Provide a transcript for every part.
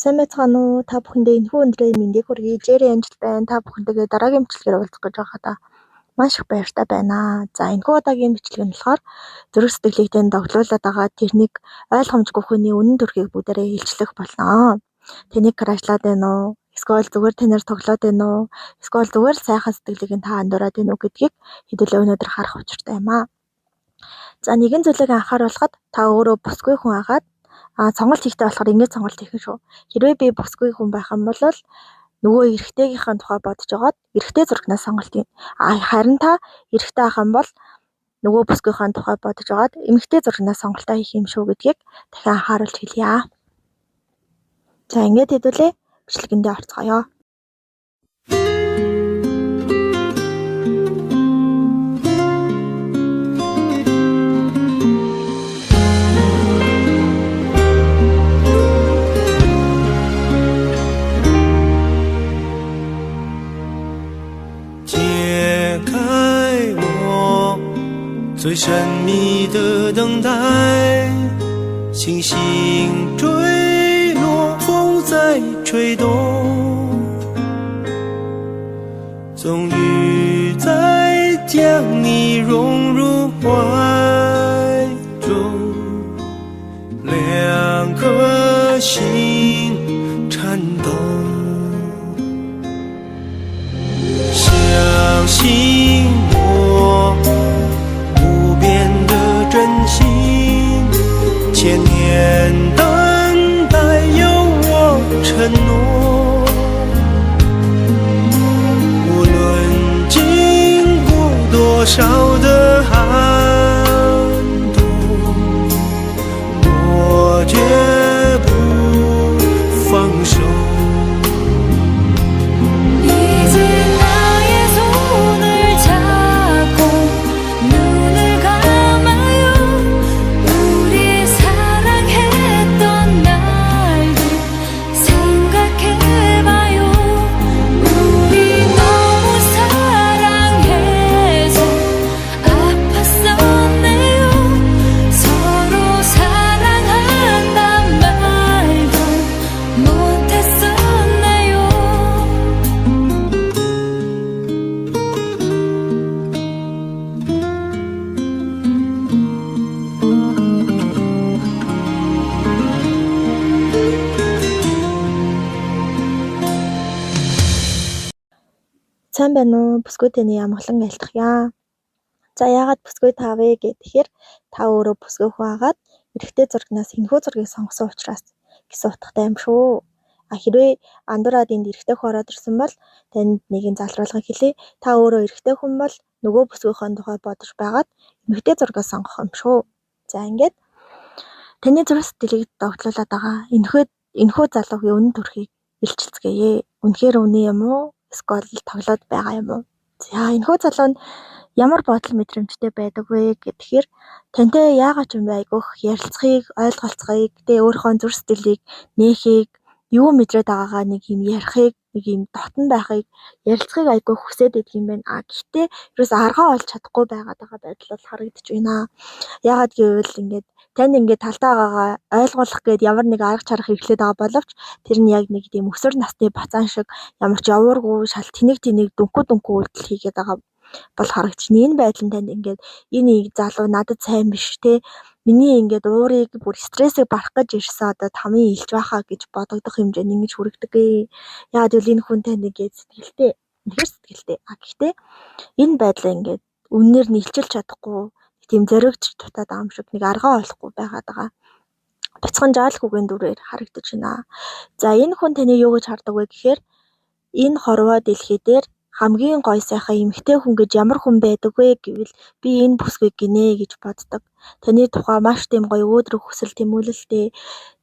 Сайн байцгаана уу? Та бүхэндээ энэхүү өндрийн мэндийг хүргэе. Jerry Angel байна. Та бүхэнтэйгээ дараагийн бичлэгээр уулзах гэж байгаадаа маш их баяртай байна. За, энэхүү удаагийн бичлэг нь болохоор зүрх сэтгэлийг тань догтлуулад байгаа тэрнийг ойлгомжгүй хүний үнэн төрхийг бүгдээрээ илчлэх болно. Тэнийг крашлаад байна уу? Эсвэл зүгээр танаар тоглоод байна уу? Эсвэл зүгээр л сайхан сэтгэлийг нь та андуураад байна уу гэдгийг хэдүүлээ өнөөдөр харах учиртай юм аа. За, нэгэн зүйлийг анхааруулхад та өөрөө бүсгүй хүн агаад сонголт хийхдээ болохоор ингэж сонголт хийх нь шүү. Хэрвээ би бүсгүй хүн байх юм бол нөгөө эрэгтэйгийнхээ тухай бодож байгаад эрэгтэй зурагнаас сонголт хийнэ. Харин та эрэгтэй ах юм бол нөгөө бүсгүйхээ тухай бодож байгаад эмэгтэй зурагнаас сонголтоо хийх юм шүү гэдгийг дахин анхааруулж хэлье. За, ингээд хэдүүлээ бичлэгэндээ орцгоё. 解开我最神秘的等待，星星坠落，风在吹动，终于在将你融入怀中，两颗心颤抖。相信我无边的真心，千年等待有我承诺。无论经过多少的寒冬，我绝不放手。 이제 나의 손을 잡고 눈을 감아요. 우리 사랑했던 날들 생각해봐요. 우리 너무 사랑해서 아팠었네요. 서로 사랑한단 말도 못했었네요. Сайн байна уу? Бүсгүй таны амгалан айлтгая. За, яагаад бүсгүй та вэ гэхээр та өөрөө бүсгүй хүн агаад эрэгтэй зурагнаас энэхүү зургийг сонгосон учраас гэсэн утгатай юм шүү. Хэрвээ андуураад энд эрэгтэй хүн ороод ирсэн бол танд нэгэн залруулгыг хэлье. Та өөрөө эрэгтэй хүн бол нөгөө бүсгүйхээ тухай бодож байгаад эмэгтэй зургийг сонгох юм шүү. За, ингээд таны зүрх сэтгэлийг догтлуулад байгаа энэхүү залуугийн үнэн төрхийг илчилцгээе. Үнэхээр үнэн юм уу? Эсвэл тоглоод байгаа юм уу? За, энэхүү залуу нь ямар бодол мэдрэмжтэй байдаг вэ гэхээр тантай яагаад ч юм бэ айгүйх ярилцахыг, ойлголцохыг, тэгээ өөрийнхөө зүрх сэтгэлийг нээхийг, юу мэдрээд байгаагаа нэг юм ярихыг, нэг юм дотн байхыг, ярилцахыг айгүй хүсээд идэх юм байна. Гэхдээ ерөөс аргаа олж чадахгүй байгаад байгаа байдал бол харагдаж байна. Яагаад гэвэл ингээд танд ингээд талдаа байгаагаа ойлгуулах гээд ямар нэг арга чарга хэрэглээд байгаа боловч тэр нь яг нэг тийм өсвөр насны бацаан шиг ямар ч явуургүй шал тэнэг тэнэг дүнхүү дүнхүү үйлдэл хийгээд байгаа бол харагдчихна. Энэ байдал нь танд ингээд энэ залуу надад сайн биш те. Миний ингээд уурыг бүр стрессийг барах гэж ирсэн одоо тамийн илж байхаа гэж бодогдох хэмжээнд ингэж хүрэгдэг. Яагаад гэвэл энэ хүн танд ингээд сэтгэлтэй, үнэхээр сэтгэлтэй. Гэхдээ энэ байдлаа ингээд үннээр нь илчилж чадахгүй тийм зоригдож дутаад байгаа юм шиг нэг аргаа олохгүй байгаад байгаа. Бяцхан жаалхүүгийн дүрээр харагдаж байна. За, энэ хүн таны юу гэж хардаг вэ гэхээр энэ хорвоо дэлхий дээр хамгийн гоё сайхан эмэгтэй хүн гэж ямар хүн байдаг вэ гэвэл би энэ бүсгүй гинэ гэж боддог. Таны тухай маш тийм гоё өөдрөг хүсэл тэмүүлэлтэй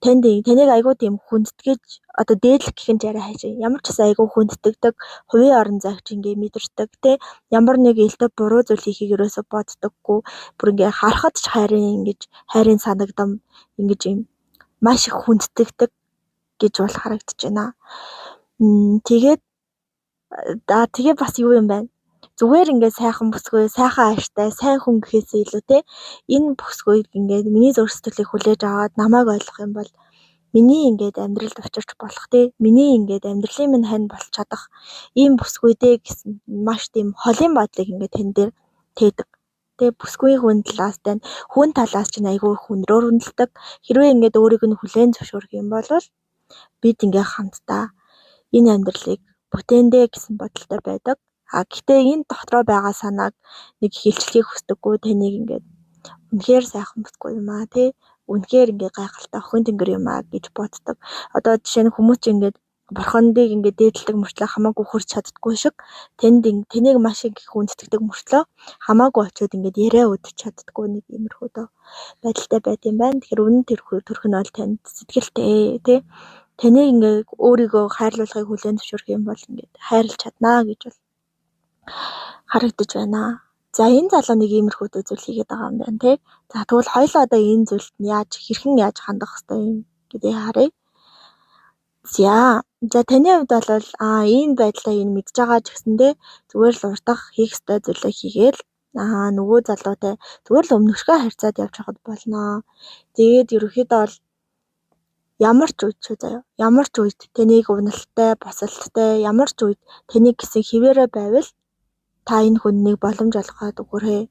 танд таныг айгүй тийм хүндэтгэж одоо дээдлэх гэх нь ч арай хайшаа. Ямар ч гэсэн айгүй хүндэтгдэг, хувийн орон зайг ч ингээ мэдэрдэг те. Ямар нэг элдв буруу зүйл хийхийг ерөөсөө боддоггүй. Бүр ингээ харахад ч хайрын ингэж хайрын санагдам ингэж юм маш их хүндэтгдэг гэж бол харагдаж байна. Тэгээд тэгээ бас юу юм бэ? Зүгээр ингээд сайхан бүсгүй, сайхан ааштай, сайн хүн гэхээсээ илүү те энэ бүсгүйг ингээд миний зүрх сэтгэлийг хүлээж аваад намайг ойлгох юм бол Миний ингээд амьдралд учирч болох те миний ингээд амьдралын минь хань болж чадах ийм бүсгүй дээ гэсэн маш тийм холын бодлыг ингээд тань дээр тээдэг. Тэгээ бүсгүй хүн талаас тань хүн талаас чинь айгүй хүндрөөр хүндэлдэг. Хэрвээ ингээд өөрийг нь хүлээн зөвшөөрөх юм бол бид ингээ хамтдаа энэ амьдралыг бүтээндээ гэсэн бодолтой байдаг. А гэхдээ энэ дотроо байгаа санааг нэг хилчлэхийг хүсдэггүй таныг ингээд үнэхээр сайхан бүсгүй юм аа тий үнэхээр ингээ гайхалтай охин тэнгэр юм аа гэж боддог. Одоо жишээ нь хүмүүс ч ингээд бурхандыг ингээд дээдэлдэг мөртлөө хамаагүй хөрч чаддаггүй шиг тэнд тэнийг маш их хүндэтгэдэг мөртлөө хамаагүй очиод ингээд яриа өдч чаддаггүй нэг иймэрхүү дөө байдалтай байд юм байна. Тэгэхээр үнэн төрх нь бол танд сэтгэлтэй тий таныг ингээд өөрийгөө хайрлуулахыг хүлээн зөвшөөрөх юм бол ингээд хайрлаж чаднаа гэж бол харагдаж байна. За энэ залуу нэг иймэрхүү зүйл хийгээд байгаа юм байна тий. За тэгвэл хоёулаа одоо энэ зүйлд нь яаж хэрхэн яаж хандах хэвтэй юм гэдгийг харъя. За таны хувьд бол энэ байдлаа энэ мэдж байгаа ч гэсэндээ зүгээр л урдах хийх ёстой зүйлээ хийгээл нөгөө залуутай зүгээр л өмнөшгөө харьцаад явж байхад болно. Тэгээд ерөнхийдөө бол ямар ч үед шүү заяа. Ямар ч үед таныг уналттай, босолттой, ямар ч үед таныг гэсэн хിവэрэ байвал та энэ хүнийг боломж олгоод өгөөрэй.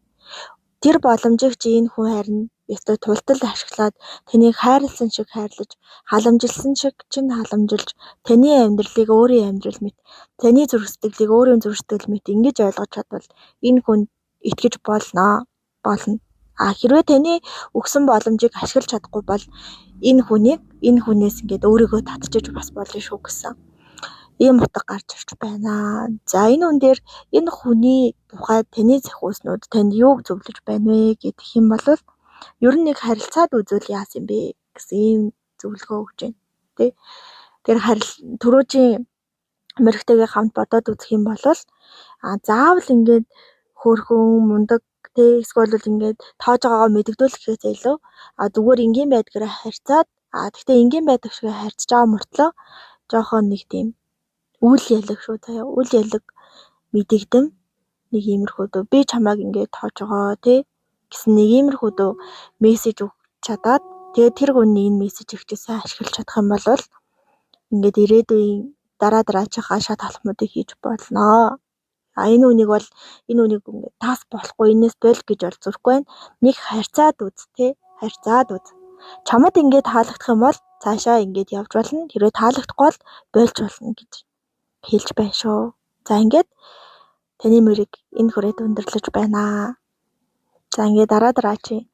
Тэр боломжийг чи энэ хүн харин ёстой тултал ашиглаад таныг хайрлсан шиг хайрлаж, халамжилсан шиг чинь халамжилж, таны амьдралыг өөрийн амьдрал мэт, таны зүрх сэтгэлийг өөрийн зүрх сэтгэл мэт ингэж ойлгож чадвал энэ хүнд итгэж болно. А хэрвээ таны өгсөн боломжийг ашиглаж чадахгүй бол энэ хүнийг энэ хүнээс ингээд өөрийгөө татчиж бас болно шүү гэсэн ийм утга гарч ирж байна. За энэ үн дээр энэ хүний тухай таны захиуснууд танд юуг зөвлөж байна вэ гэх юм бол ер нь нэг харилцаад үзвэл яасан бэ гэсэн ийм зөвлөгөө өгч байна. Тэ. Тэр түрүүчийн мөрөгтэйгээ хамт бодоод үзэх юм бол заавал ингээд хөөрхөн мундаг тэ эсвэл бол ингээд тоож байгаагаа мэдэгдүүлэхээс илүү зүгээр энгийн байдгаараа харьцаад гэхдээ энгийн байдаг шиг харьцаж байгаа мөртлөө жоохон нэг тийм үл ялаг шүү заяа. Үл ялаг мэдэгдэм нэг иймэрхүү дөө би чамайг ингээд тоож байгаа тий гэсэн нэг иймэрхүү дөө мессеж өгч чадаад тэгээд тэр хүний энэ мессежийг чи сайн ашиглаж чадах юм бол ингээд ирээдүйн дараа дараачихаа шат алхмуудыг хийж болно. А энэ үнийг бол энэ үнийг ингээд тас болохгүй энэс боль гэж бол зүрхгүй байна. Нэг харьцаад үз тий харьцаад үз. Чамд ингээд таалагдах юм бол цаашаа ингээд явж болно. Хэрвээ таалагдахгүй бол болж болно гэж хэлж байна шүү. За ингээд таны мөрийг энэ хүрээд өндөрлөж байна. За ингээд дараа дараачийн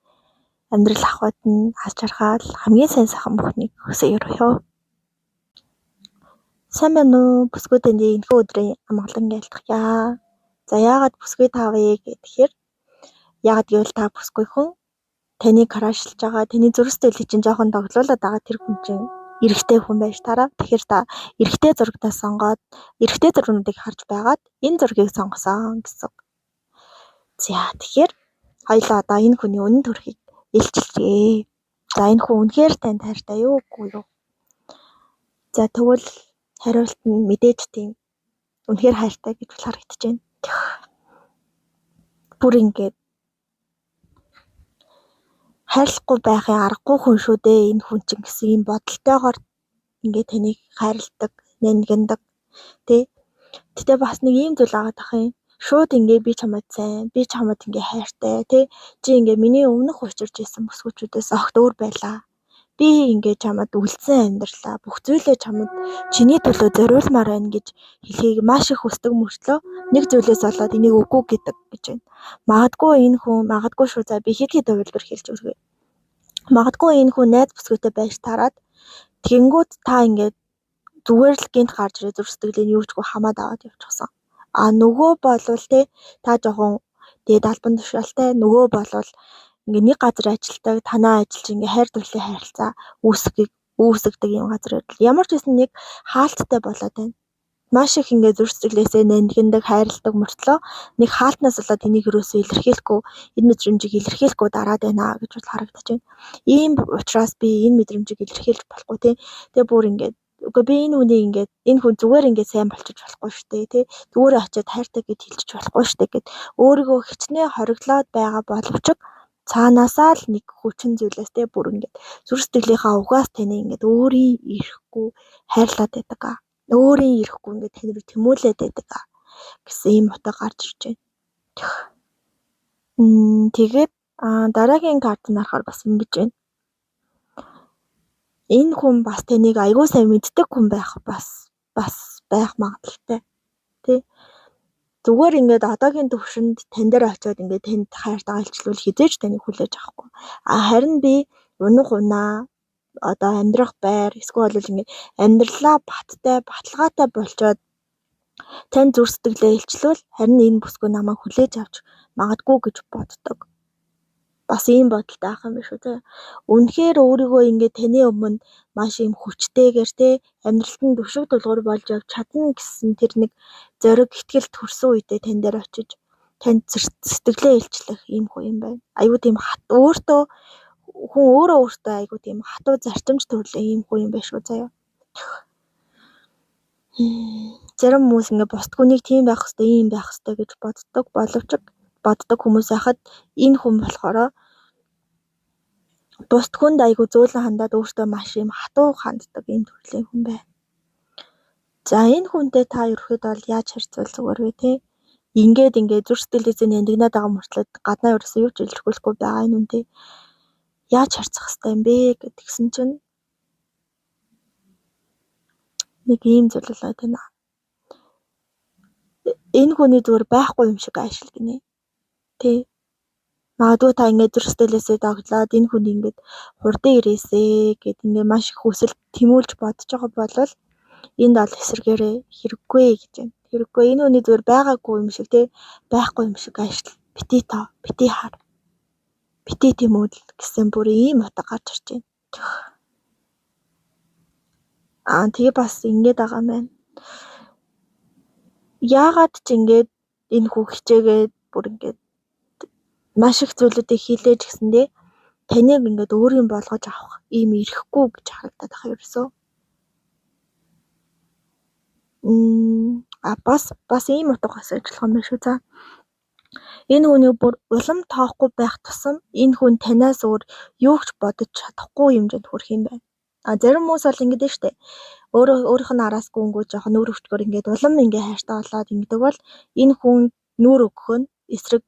амьдрал ахуйд нь аз жаргал хамгийн сайн сайхан бүхнийг хүсье өрөөе. Сайн байна уу? Бүсгүй танд энэхүү өдрийн амгалан айлтгая. За яагаад бүсгүй та вэ гэхээр яагаад гэвэл та бүсгүй хүн таны крашлж байгаа, таны зүрх сэтгэлийг чинь жоохон тоглоулаад байгаа тэр хүн чинь эрэгтэй хүн байж таараа. Тэгэхээр та эрэгтэй зурагтаа сонгоод эрэгтэй зургуудыг харж байгаад энэ зургийг сонгосон гэсэн. За тэгэхээр хоёулаа одоо энэ хүний үнэн төрхийг илчилжээ. За энэ хүн үнэхээр танд хайртай юу үгүй юу? За тэгвэл хариулт нь мэдээж тийм үнэхээр хайртай гэж харагдаж байна. Бүр ингээд хайрлахгүй байхын аргагүй хүн шүү дээ энэ хүн чинь гэсэн ийм бодолтойгоор ингээд таныг хайрладаг, нангиндаг тий. Гэтэ бас нэг ийм зүйл агаад ах юм. Шууд ингээ би чамайг сайн, би чамд ингээ хайртай тий. Чи ингээ миний өмнөх учирч исэн бүсгүүчүүдээс огт өөр байлаа. Би ингээ чамд үлдсэн амьдралаа бүх зүйлээ чамд чиний төлөө зориулмаар байна гэж хэлхийг маш их хүсдэг мөртлөө нэг зүйлээс болоод энийг үгүй гэдэг гэж байна. Магадгүй энэ хүн магадгүй шүү за би хэд хэд хувилбар хэлж өгье. Магадгүй энэ хүн найз бүсгүйтэй байж таарад тэгэнгүүт та ингээд зүгээр л гинт гарч ирээ зүрх сэтгэлийн юу ч үгүй хамаад аваад явчихсан. А нөгөө болвол те та жоохон дээд албан тушаалтай нөгөө болвол ингээ нэг газар ажилтдаг танаа ажил чи ингээ хайр дурлалын харилцаа үүсгдэг юм газар байдал. Ямар ч байсан нэг хаалттай болоод байна. Маш их ингээ зүрх сэтгэлээсээ нандиндаг, хайрладаг мөртлөө нэг хаалтнаас болоод энийг юусоо илэрхийлэхгүй, энэ мэдрэмжийг илэрхийлэхгүй дараад байна гэж бол харагдаж байна. Ийм учраас би энэ мэдрэмжийг илэрхийлж болохгүй тий. Тэгээ бүр ингээд үгүй би энэ хүнийг ингээд энэ хүн зүгээр ингээд сайн болчих болохгүй шүү дээ тий. Зүгээр очиод хайртай гэж хэлчих болохгүй шүү дээ гэд өөрийгөө хичнээн хориглоод байгаа боловч Цаанаасаа л нэг хүчин зүйлээс те бүр ингээд зүрх сэтгэлийнхаа угаас таны ингээд өөрийн ирэхгүй хайрлаад байдаг. Өөрийн ирэхгүй ингээд тань руу тэмүүлээд байдаг гэсэн ийм утга гарч ирж байна. Тэгээд дараагийн карт нь харахаар бас ингэж байна. Энэ хүн бас таныг аягүй сайн мэддэг хүн байх бас байх магадлалтай. Тэ? Зүгээр ингээд одоогийн төвшөнд тань дээр очиод ингээд танд хайртайгаа илчлүүл хэзээ ч таныг хүлээж авахгүй. А харин би унах унаа одоо амьдрах байр эсвэл бол ингээд амьдралаа баттай баталгаатай болчоод танд зүрх сэтгэлээ илчлүүл харин энэ бүсгүй намайг хүлээж авч магадгүй гэж боддог. Бас ийм бодолтой байх юм биш үү те. Үнэхээр өөрийгөө ингээд таны өмнө маш ийм хүчтэйгээр те амьдралд нь түшиг тулгуур болж явж чадна гэсэн тэр нэг зориг итгэл төрсөн үедээ тань дээр очиж танд сэтгэлээ илчлэх ийм хүн юм байна. Айгүй тийм өөртөө хүн өөрөө өөртөө айгүй тийм хатуу зарчимч төрлийн ийм хүн юм байна шүү заяа. Зарим хүмүүс ингээд бусд хүнийг тийм байх хэвээр, ийм байх хэвээр гэж боддог боловч боддог хүмүүс байхад энэ хүн болохоор бусд хүнд айгүй зөөлөн хандаад өөртөө маш ийм хатуу ханддаг ийм төрлийн хүн байна. За энэ хүнтэй та ерөөхдөө бол яаж харьцвал зүгээр вэ те? Ингээд зүрх сэтгэлээсээ нандинаад байгаа мөртлөө гаднаа ерөөсөө юу ч илэрхийлэхгүй байгаа энэ хүнтэй яаж харьцах хэвтэй юм бэ гэдгсэн чинь нэг ийм зүйл болоод байна. Энэ хүний зүгээр байхгүй юм шиг аашил гинэ. Тэ? Магадгүй та ингээд зүрх сэтгэлээсээ догтлоод энэ хүн ингээд хурдан ирээсэй гэд ингээд маш их хүсэл тэмүүлж бодож байгаа бол энд бол эсрэгээрээ хэрэггүй гэж байна. Хэрэггүй энэ хүний зүгээр байгаагүй юм шиг те байхгүй юм шиг аашил. Бити тоо, бити хар. Бити тэмүүл гэсэн бүр ийм утга гарч ирж байна. Аа тэгээ бас ингээд байгаа юм байна. Яагаад ч ингээд энэ хүү хичээгээд бүр ингээд маш их зүйлүүдийг хийлээж гэсэндээ таныг ингээд өөрийн болгож авах ийм ирэхгүй гэж харагдаад байгаа ерөөсөө. Бас ийм утга бас ажиллах юм байна шүү. За. Энэ хүнийг бүр улам тоохгүй байх тусам энэ хүн танаас өөр юу ч бодож чадахгүй хэмжээнд хүрэх юм байна. А зарим хүмүүс бол ингэдэж штэ. Өөрийнх нь араас гүнгүү жоохон нүүр өвчгөр ингээд улам ингээ хайртай болоод ингэдэг бол энэ хүн нүүр өгөх нь эсрэг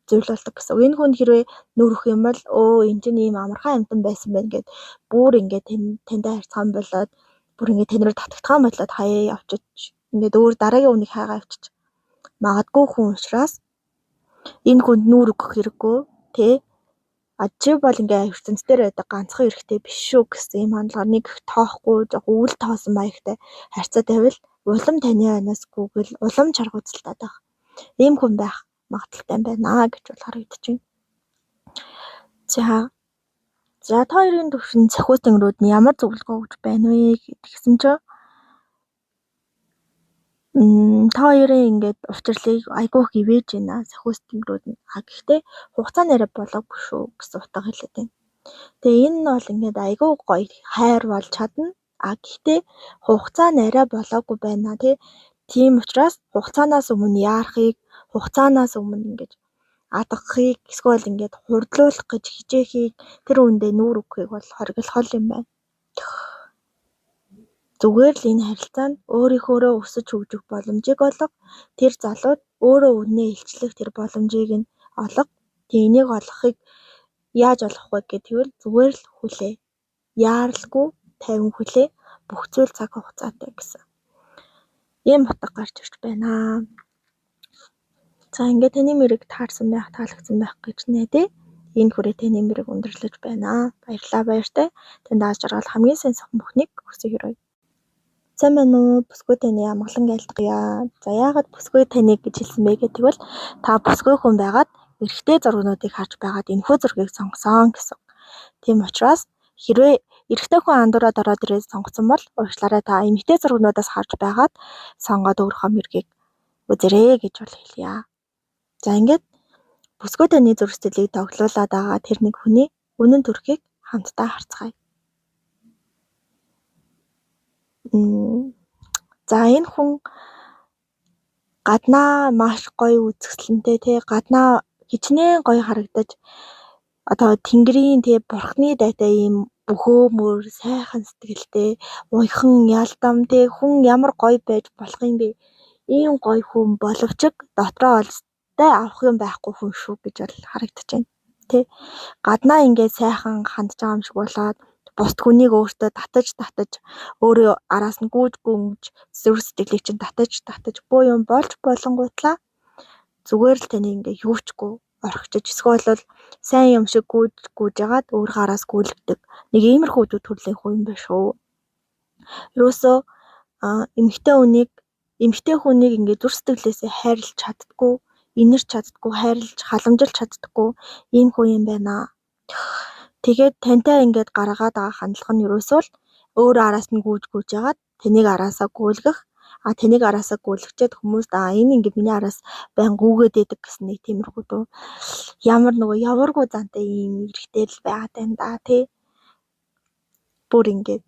зүйл болдог гэсэн. Энэ хүн хэрвээ нүүр өгөх юм бол өө энэ чинь ийм амархан амьтан байсан байна гэд бүр ингээд тантай харьцаан болоод бүр ингээд тань руу татагдхан болоод хаяа явчих ингээд өөр дараагийн хүнийг хайгаа явчих магадгүй хүн учраас энэ хүнд нүүр өгөх хэрэггүй тэ. А чи бол ингээ ертөнц дээр байдаг ганцхан эрэгтэй биш шүү гэсэн юм хандлагаар нэг их тоохгүй жоох үл тоосон маягтай харьцаад байвал улам таны анаас гүгэл улам чаргууцалтаад байх. Ийм хүн байх магадлалтай байна гэж бол харагдаж байна. За та хоёрын төвшин цахиу тэнгэрүүд нь ямар зөвлөгөө өгч байна вэ гэдгийгсэн чинь та хоёрын ингээд учирлыг айгүй их ивэж байна сахиус тэнгэрүүд нь. А гэхдээ хугацаа нэрэ болоогүй шүү гэсэн утга хэлээд байна. Тэгээ энэ нь бол ингээд айгүй гоё хайр болж чадна. А гэхдээ хугацаа нэрэ болоогүй байна тий. Тийм учраас хугацаанаас өмнө яарахыг, хугацаанаас өмнө ингээд адгахыг, эсвэл ингээд хурдлуулах гэж хичээхийг, тэр хүндээ нүүр өгөхийг бол хориглох юм байна. Зүгээр л энэ харилцаа нь өөрийнхөөрөө өсөж хөгжих боломжийг олго. Тэр залууд өөрөө үннээ илчлэх тэр боломжийг нь олго. Тэгээ энийг олгохыг яаж олгох вэ гэвэл зүгээр л хүлээ. Яаралгүй тайван хүлээ. Бүх зүйл цаг хугацаатай гэсэн. Ийм утга гарч ирж байна. За ингээд таны мэрэг таарсан байх, таалагдсан байх гэж найдаа. Энэ хүрээ таны мэрэг өндөрлөж байна. Баярлалаа баяртай. Танд аз жаргал хамгийн сайн сайхан бүхнийг хүсье өрөөе. Сайн байна уу? Бүсгүй таны амгалан айлтгая. За яагаад бүсгүй таныг гэж хэлсэн бэ гэдэг бол та бүсгүй хүн байгаад эрэгтэй зургнуудыг харж байгаад энэхүү зургийг сонгосон гэсэн. Тийм учраас хэрвээ эрэгтэй хүн андуураад ороод ирээд сонгосон бол уучлаарай та эмэгтэй зургнуудаас харж байгаад сонгоод өөрийнхөө мэргийг үзэрэй гэж бол хэлье. За ингээд бүсгүй таны зүрх сэтгэлийг тоглуулад байгаа тэр нэг хүний үнэн төрхийг хамтдаа харцгаая. За энэ хүн гаднаа маш гоё үзэсгэлэнтэй тий гаднаа хичнээн гоё харагдаж Одоо тэнгэрийн тэ бурхны дайтай ийм бөхөөмөр сайхан сэтгэлтэй уяхан ялдам тэ хүн ямар гоё байж болох юм бэ? Ийм гоё хүн боловч дотроо олзтой авах юм байхгүй хүн шүү гэж бол харагдаж байна. Тэ гаднаа ингээд сайхан хандж байгаа юм шиг болоод бусд хүнийг өөртөө татаж татаж өөрөө араас нь гүйж гүнж зүрх сэтгэлийг чинь татаж татаж буу юм болж болонгуутлаа зүгээр л таны ингээ юучгүй орхичиж эсвэл бол сайн юм шиг гүйж гүйж ягаад өөрийнхөө араас гүйлгдэг нэг иймэрхүү төрлийн хүн юм байна шүү. Ерөөсөө эмэгтэй хүнийг ингээ зүрх сэтгэлээсээ хайрлаж чаддаггүй, инэрч чаддаггүй, хайрлаж халамжилж чаддаггүй ийм хүн юм байна. Тэгээд тантай ингээд гаргаад байгаа хандлага нь ерөөсөө л өөрөө араас нь гүйж гүйж ягаад таныг араасаа гүйлгэх, таныг араасаа гүйлгчээд хүмүүст энэ ингээд миний араас байн гүгээд байдаг гэсэн нэг тиймэрхүү дүү. Ямар нөгөө яваргүй зантай ийм эрэгтэй л байгаад байна да тий. Бүр ингээд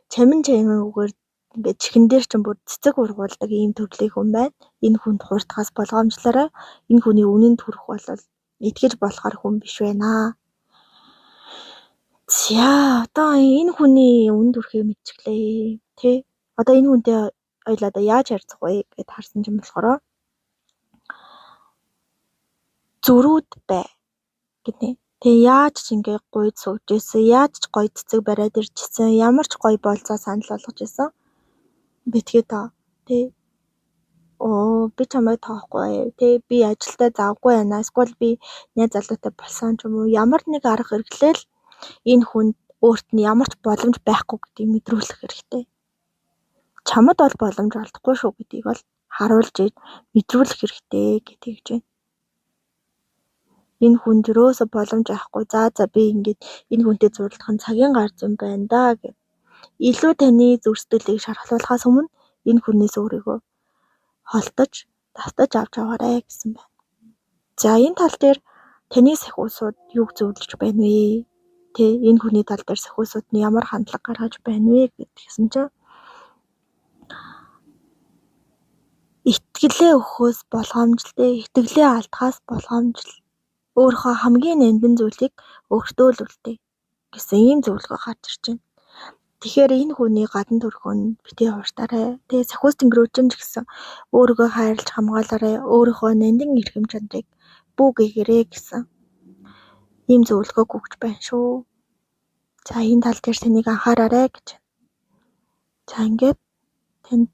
чамин чамин үгээр ингээд чихэн дээр чинь бүр цэцэг ургуулдаг ийм төрлийн хүн байна. Энэ хүнд хууртахаас болгоомжлоорой. Энэ хүний үнэнд хүрэх бол итгэж болохоор хүн биш байна. За одоо энэ хүний үнэнд хүрэхийг мэдчихлээ тий. Одоо энэ хүнтэй хоёлаа одоо яаж харьцах вэ гэд харсан чинь болохоор зөрүүд бай гинэ. Тэгээ яаж ч ингээ гуйд сууж исэн, яаж ч гоё цэцэг бариад ирчихсэн, ямар ч гоё болцоо санал болгож исэн. Битгий тоо тий. Оо би чамайг тоохгүй тий. Би ажилдаа завгүй байна. Эсвэл би найз залуутай болсон ч юм уу. Ямар нэг арга хэрэглээл энэ хүнд өөрт нь ямар ч боломж байхгүй гэдгийг мэдрүүлэх хэрэгтэй. Чамд бол боломж олдохгүй шүү гэдгийг бол харуулж мэдрүүлэх хэрэгтэй гэдгийг гэж байна. Энэ хүнд ерөөсөө боломж байхгүй. За за би ингээд энэ хүнтэй зурлах нь цагийн гар зүйн байна да гэв. Илүү таны зүрх сэтгэлийг шархлуулахаас өмнө энэ хүнээс өөрийгөө холдож, татаж авч аваарэ гэсэн байна. За энэ тал дээр таны сахиусууд юуг зөвлөж байна вэ? Тэ энэ хүний тал дээр сахиусууд нь ямар хандлага гаргаж байна вэ гэдгийгсэн чинь итгэлээ өгөхөөс болгоомжтой, итгэлээ алдахаас болгоомжл. Өөрийнхөө хамгийн нандин зүйлийг өөртөө л үлдээ гэсэн ийм зөвлөгөө гарч ирж байна. Тэгэхээр энэ хүний гадна төрхөө нь битгий хууртаарай. Тэгээ сахиус тэнгэрүүчин ч гэсэн өөрийгөө хайрлаж хамгаалаарай. Өөрийнхөө нандин эрхэм чанарыг бүү гэгэрээ гэсэн ийм зөвлөгөөг өгч байна шүү. За энэ тал дээр таныг анхаараарай гэж. За ингээд танд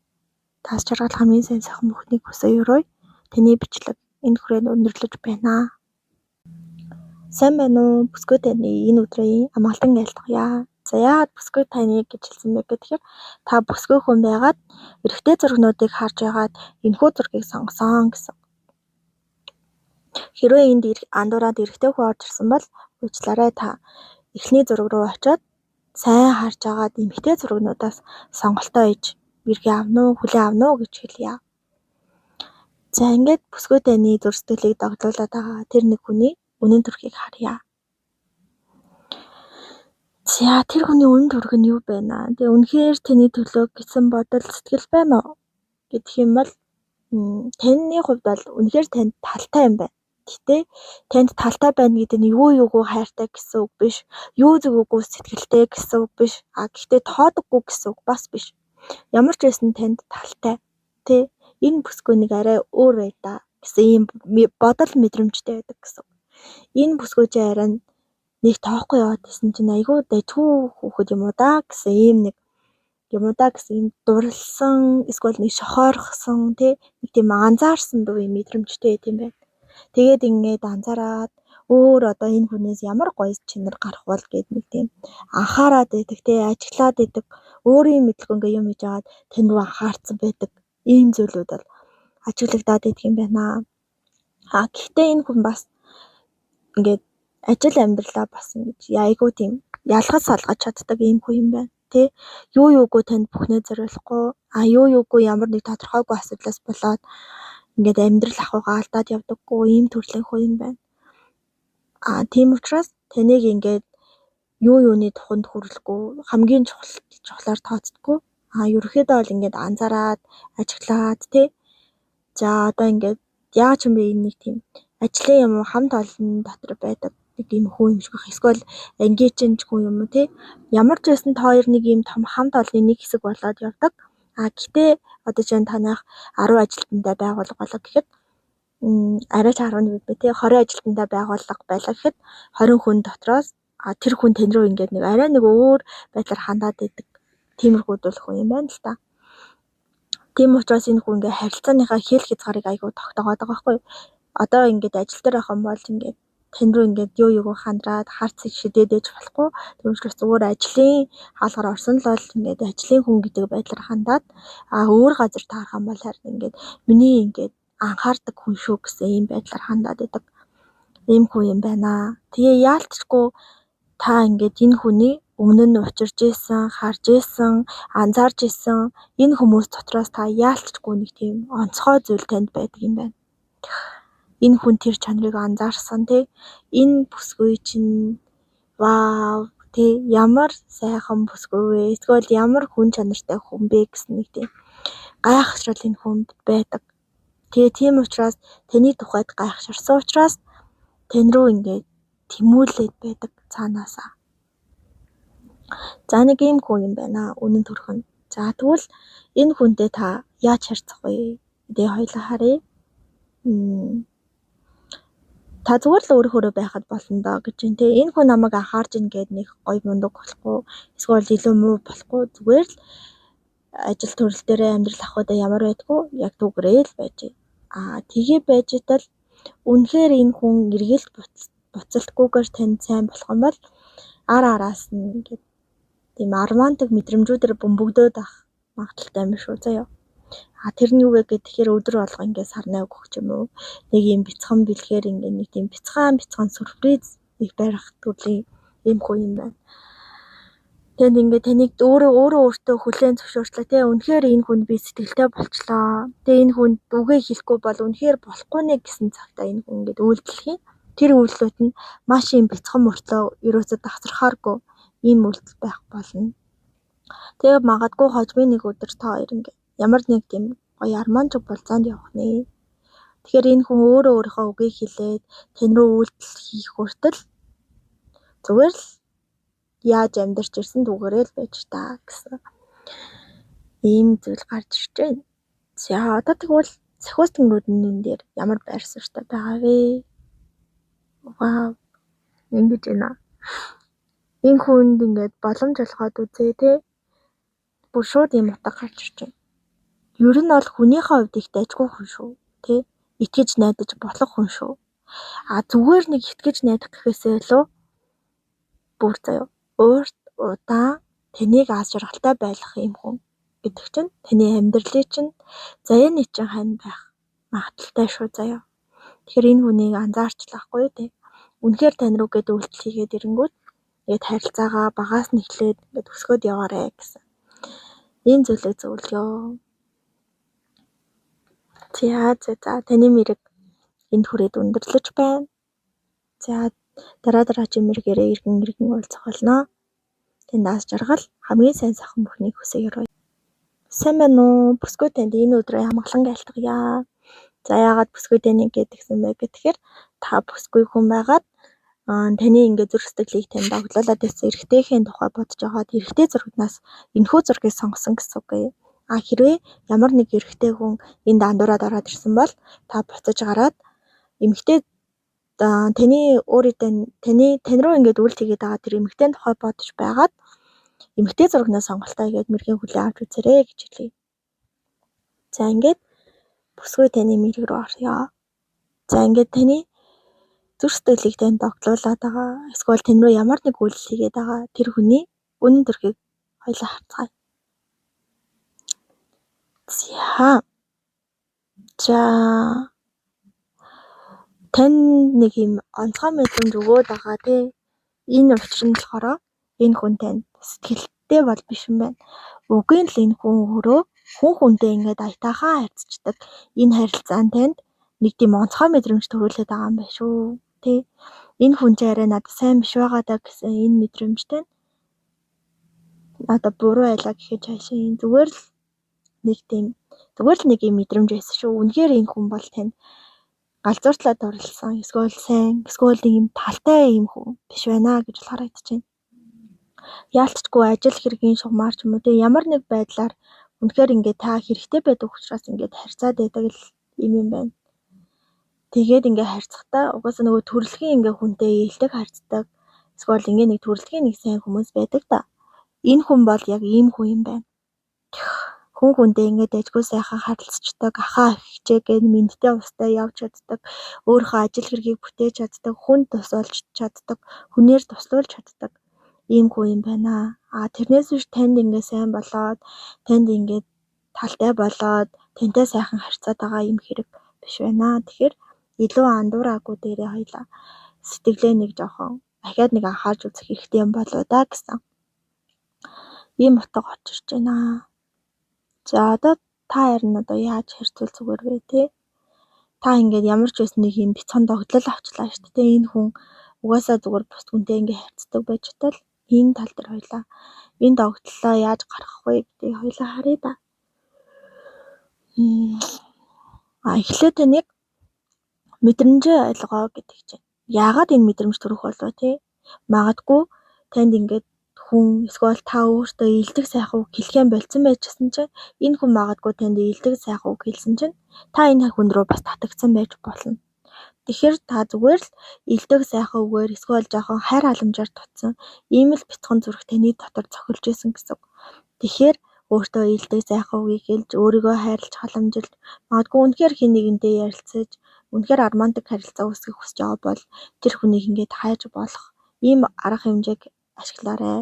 тас жаргал хамгийн сайн сайхан бүхнийг хүсээ өрөөе. Таны бичлэг энэ хүрээнд өндөрлөж байна. Сайн байна уу? Бүсгүй таны энэ өдрийн амгалан айлтгая. За яагаад бүсгүй таны гэж хэлсэн бэ гэхээр та бүсгүй хүн байгаад эрэгтэй зургнуудыг харж байгаад энэхүү зургийг сонгосон гэсэн. Хэрвээ энд андуураад эрэгтэй хүн орж ирсэн бол уучлаарай та эхний зураг руу очиод сайн харж агаад эмэгтэй зургнуудаас сонголтоо хийж мэргээ авна уу, хүлээн авна уу гэж хэлье. За ингээд бүсгүй таны зүрх сэтгэлийг догдлуулад байгаа тэр нэг хүний үнэн төрхийг харъя. За тэр хүний үнэн төрх нь юу байна аа? Тэгээ үнэхээр таны төлөө гэсэн бодол сэтгэл байна уу гэдэг юм бол таны хувьд бол үнэхээр танд талтай юм байна. Гэхдээ танд талтай байна гэдэг нь юу юугүй хайртай гэсэн үг биш. Юу зүгүүгүй сэтгэлтэй гэсэн үг биш. А гэхдээ тоодоггүй гэсэн үг бас биш. Ямар ч байсан танд талтай. Тэ энэ бүсгүй нэг арай өөр бай да гэсэн ийм бодол мэдрэмжтэй байдаг гэсэн. Энэ бүсгүй чи арай нэг тоохгүй яваад исэн чинь айгүй дажгүй хүүхэд юм уу да гэсэн ийм нэг юм уу да гэсэн ийм дурлсан эсвэл нэг шохоорхсон тий нэг тийм анзаарсан дүү юм мэдрэмжтэй байт юм байна. Тэгээд ингээд анзаараад өөр одоо энэ хүнээс ямар гоё чинэр гарах бол гэд нэг тийм анхаарад байдаг тий ажиглаад байдаг өөрийн мэдлэг ингээ юм хийж аваад тань руу анхаарсан байдаг ийм зүйлүүд бол ажиглагдаад байдаг юм байна. А гэхдээ энэ хүн бас ингээд ажил амьдралаа бас ингэж айгүй тийм ялгаж салгаж чаддаг ийм хүн юм байна. Тэ юу юугүй танд бүхнээ зориулахгүй а юу юугүй ямар нэг тодорхойгүй асуудлаас болоод ингээд амьдрал ахуйгаа алдаад явдаггүй ийм төрлийн хүн юм байна. А тийм учраас таныг ингээд юу юуны туханд хүрлэхгүй хамгийн чухал чухлаар тооцдоггүй. А ерөнхийдөө бол ингээд анзаараад ажиглаад тэ за одоо ингээд яаж юм бэ энэ нэг тийм ажлын юм уу хамт олон дотор байдаг нэг юм хүн юм шиг байх. Эсвэл ангийн чинь ч хүн юм уу те. Ямар ч байсан та хоёр нэг юм том хамт олонны нэг хэсэг болоод явдаг. А гэтээ одоо чинь танайх 10 ажилтнтай байгууллага болоо гэхэд арай ч 11 бэ те 20 ажилтнтай байгууллага байлаа гэхэд 20 хүн дотроос тэр хүн тань руу ингээд нэг арай нэг өөр байдлаар хандаад байдаг. Тиймэрхүү бол хүн юм байна л та. Тийм учраас энэ хүн ингээд харилцааныхаа хэл хязгаарыг айгүй тогтоогоод байгаа байхгүй юу? Одоо ингээд ажил дээр байх юм бол ингээд тань руу ингээд юу юуг хандраад хар цэг шидээд ээж болохгүй. Тийм учраас зүгээр ажлын хаалгаар орсон л бол ингээд ажлын хүн гэдэг байдлаар хандаад өөр газар таарах юм бол харин ингээд миний ингээд анхаардаг хүн шүү гэсэн ийм байдлаар хандаад байдаг. Ийм хүн юм байна. Тэгээ яалтчгүй та ингээд энэ хүний өмнө нь учирч исэн, харж исэн, анзаарч исэн энэ хүмүүс дотроос та яалтчгүй нэг тийм онцгой зүйл танд байдаг юм байна. Энэ хүн тэр чанарыг анзаарсан тий. Энэ бүсгүй чинь вау тий ямар сайхан бүсгүй вэ? Эсвэл ямар хүн чанартай хүн бэ гэсэн нэг тийм гайхшрал энэ хүнд байдаг. Тэгээ тийм учраас таны тухайд гайхширсан учраас тань руу ингээд тэмүүлээд байдаг цаанаасаа. За нэг ийм хүн юм байна. Үнэн төрх нь. За тэгвэл энэ хүнтэй та яаж харьцах вэ? Тэгээ хоёлаа харъя. Та зүгээр л өөрөөхөө байхад болно доо гэж байна те. Энэ хүн намайг анхаарч ийн гээд нэг гоё мундаг болохгүй. Эсвэл илүү муу болохгүй. Зүгээр л ажил төрөл дээрээ амьдрал авахудаа ямар байдгүй яг түүгээрээ л байж. Тэгээ байж тал үнэхээр энэ хүн эргэлт буцалтгүйгээр танд сайн болох юм бол ар араас нь ингээд тийм романтик мэдрэмжүүдээр бөмбөгдөөд авах магадлалтай юм шүү заяа. Тэр нь юу вэ гэхээр өдөр болго ингээд сарнай өгөх ч юм уу. Нэг юм бяцхан бэлгээр ингээд нэг тийм бяцхан бяцхан сюрприз их барих төрлийн ийм хүн юм байна. Тэнд ингээд таныг өөрөө өөрөө өөртөө хүлээн зөвшөөрчлөө те. Үнэхээр энэ хүнд би сэтгэлтэй болчлоо. Тэгээ энэ хүнд үгээ хэлэхгүй бол үнэхээр болохгүй нэ гэсэн цагтаа энэ хүн ингээд үйлдэл хийн. Тэр үйлдэлүүд нь маш юм бяцхан мөртлөө ерөөсөө дасархааргүй ийм үйлдэл байх болно. Тэгээ магадгүй хожмын нэг өдөр та хоёр ингээд ямар нэг тийм гоё романтик болзоонд явах нэ. Тэгэхээр энэ хүн өөрөө өөрийнхөө үгийг хэлээд тань руу үйлдэл хийх хүртэл зүгээр л яаж амьдарч ирсэн түүгээрээ л байж та гэсэн ийм зүйл гарч ирж байна. За одоо тэгвэл цохиус тэнгэрүүд нь энэ дээр ямар байр суурьтай байгаа вэ? Вау. Ингэж байна. Энэ хүнд ингээд боломж олгоод үзээ те. Бүр шууд ийм утга гарч ирж байна. Ер нь бол хүнийхээ хувьд их дайжгүй хүн шүү. Тэ? Итгэж найдаж болох хүн шүү. А зүгээр нэг итгэж найдах гэхээсээ илүү бүр заяа урт удаан таныг аз жаргалтай байлгах юм хүн гэдэг чинь таны амьдралыг чинь заяаны чинь хань байх магадлалтай шүү заяа. Тэгэхээр энэ хүнийг анзаарчлаахгүй юу те. Үнэхээр тань руу гээд үйлдэл хийгээд ирэнгүүт ингээд харилцаагаа багаас нь эхлээд ингээд өсгөөд яваарэ гэсэн. Энэ зүйлийг зөвлөё. За за за таны мэрэг энд хүрээд өндөрлөж байна. За дараа дараагийн мэрэгээрээ эргэн эргэн уулзах болно. Танд аз жаргал, хамгийн сайн сайхан бүхнийг хүсье өрөөе. Сайн байна уу? Бүсгүй танд энэ өдрөө амгалан айлтгая. За яагаад бүсгүй таны гэдгсэн бэ гэхээр та бүсгүй хүн байгаад таны ингээд зүрх сэтгэлийг танд оглоолоод байсан эрэгтэйхийн тухай бодож байгаад эрэгтэй зурагнаас энэхүү зургийг сонгосон гэсэн үг ээ. А хэрвээ ямар нэг эрэгтэй хүн энд андуураад ороод ирсэн бол та буцаж гараад эмэгтэй таны өөрийнхөө таны тань руу ингээд үйл хийгээд байгаа тэр эмэгтэй тухай бодож байгаад эмэгтэй зурагнаас сонголтоо хийгээд мэргийн хүлээ авч үзээрэй гэж хэлье. За ингээд бүсгүй таны мэрэг рүү оръё. За ингээд таны зүрх сэтгэлийг танд догтлуулад байгаа эсвэл тань руу ямар нэг үйлдэл хийгээд байгаа тэр хүний үнэн төрхийг хоёлаа харцгаая. За. За тань нэг юм онцгой мэдрэмж өгөөд байгаа тий. Энэ учир нь болохоор энэ хүн танд сэтгэлтэй бол биш юм байна. Үгүй л энэ хүн өөрөө хүн хүнтэй ингээд аятайхан харьцдаг. Энэ харилцаа нь танд нэг тийм онцгой мэдрэмж төрүүлээд байгаа юм байна шүү. Тэ? Энэ хүн чи арай надад сайн биш байгаа даа гэсэн энэ мэдрэмжтэй надад буруу байлаа гэхэд цаашаа зүгээр л нэг тийм зүгээр л нэг юм мэдрэмж байсан шүү. Үнэхээр энэ хүн бол танд Галзууртлаа дурлсан, эсвэл сайн, эсвэл нэг юм талтай юм хүн биш байна гэж бол харагдаж байна. Яалтчгүй ажил хэргийн шугамар ч юм уу те ямар нэг байдлаар үнэхээр ингээд та хэрэгтэй байдаг учраас ингээд харьцаад байдаг л юм юм байна. Тэгээд ингээд харьцахдаа угаасаа нөгөө төрөлхийн ингээд хүнтэй ээлдэг харьцдаг. Эсвэл ингээд нэг төрөлхийн нэг сайн хүмүүс байдаг да. Энэ хүн бол яг ийм хүн юм байна. Хүн хүнтэй ингээд ажгүй сайхан харилцдаг, ахаа хичээгээд мэндтэй устай явж чаддаг, өөрийнхөө ажил хэргийг бүтээж чаддаг, хүн тусалж чаддаг, хүнээр туслуулж чаддаг ийм хүн юм байна. А тэрнээс биш танд ингээд сайн болоод, танд ингээд талтай болоод, тантай сайхан харьцаад байгаа юм хэрэг биш байна. Тэгэхээр илүү андуураагүй дээрээ хоёлаа сэтгэлээ нэг жоохон ахиад нэг анхаарч үзэх хэрэгтэй юм болоо да гэсэн ийм утга орж ирж байна. За одоо та харин одоо яаж харьцуул зүгээр вэ те? Та ингээд ямар ч байсан нэг юм бяцхан догдлол авчлаа шүү дээ. Энэ хүн угаасаа зүгээр бус хүнтэй ингээд харьцдаг байж тал энэ тал дээр хоёлаа энэ догтлоо яаж гаргах вэ гэдгийг хоёлаа харъя да. А эхлээд таныг мэдрэмжээ ойлгоо гэдэг чинь. Яагаад энэ мэдрэмж төрөх болов те? Магадгүй танд ингээд хүн эсвэл та өөртөө илдэг сайхан үг хэлэхээ больцсон байжсэн чинь энэ хүн магадгүй танд илдэг сайхан үг хэлсэн чинь та энэ хүн рүү бас татагдсан байж болно. Тэгэхээр та зүгээр л илдэг сайхан үгээр эсвэл жоохон хайр халамжаар дутсан ийм л бяцхан зүрх таны дотор зохилж исэн гэсэн үг. Тэгэхээр өөртөө илдэг сайхан үгийг хэлж, өөрийгөө хайрлаж халамжилж, магадгүй үнэхээр хэн нэгэнтэй ярилцаж, үнэхээр романтик харилцаа үүсгэх хүсэж байгаа бол тэр хүнийг ингээд хайж болох ийм арга хэмжээг ашиглаарай.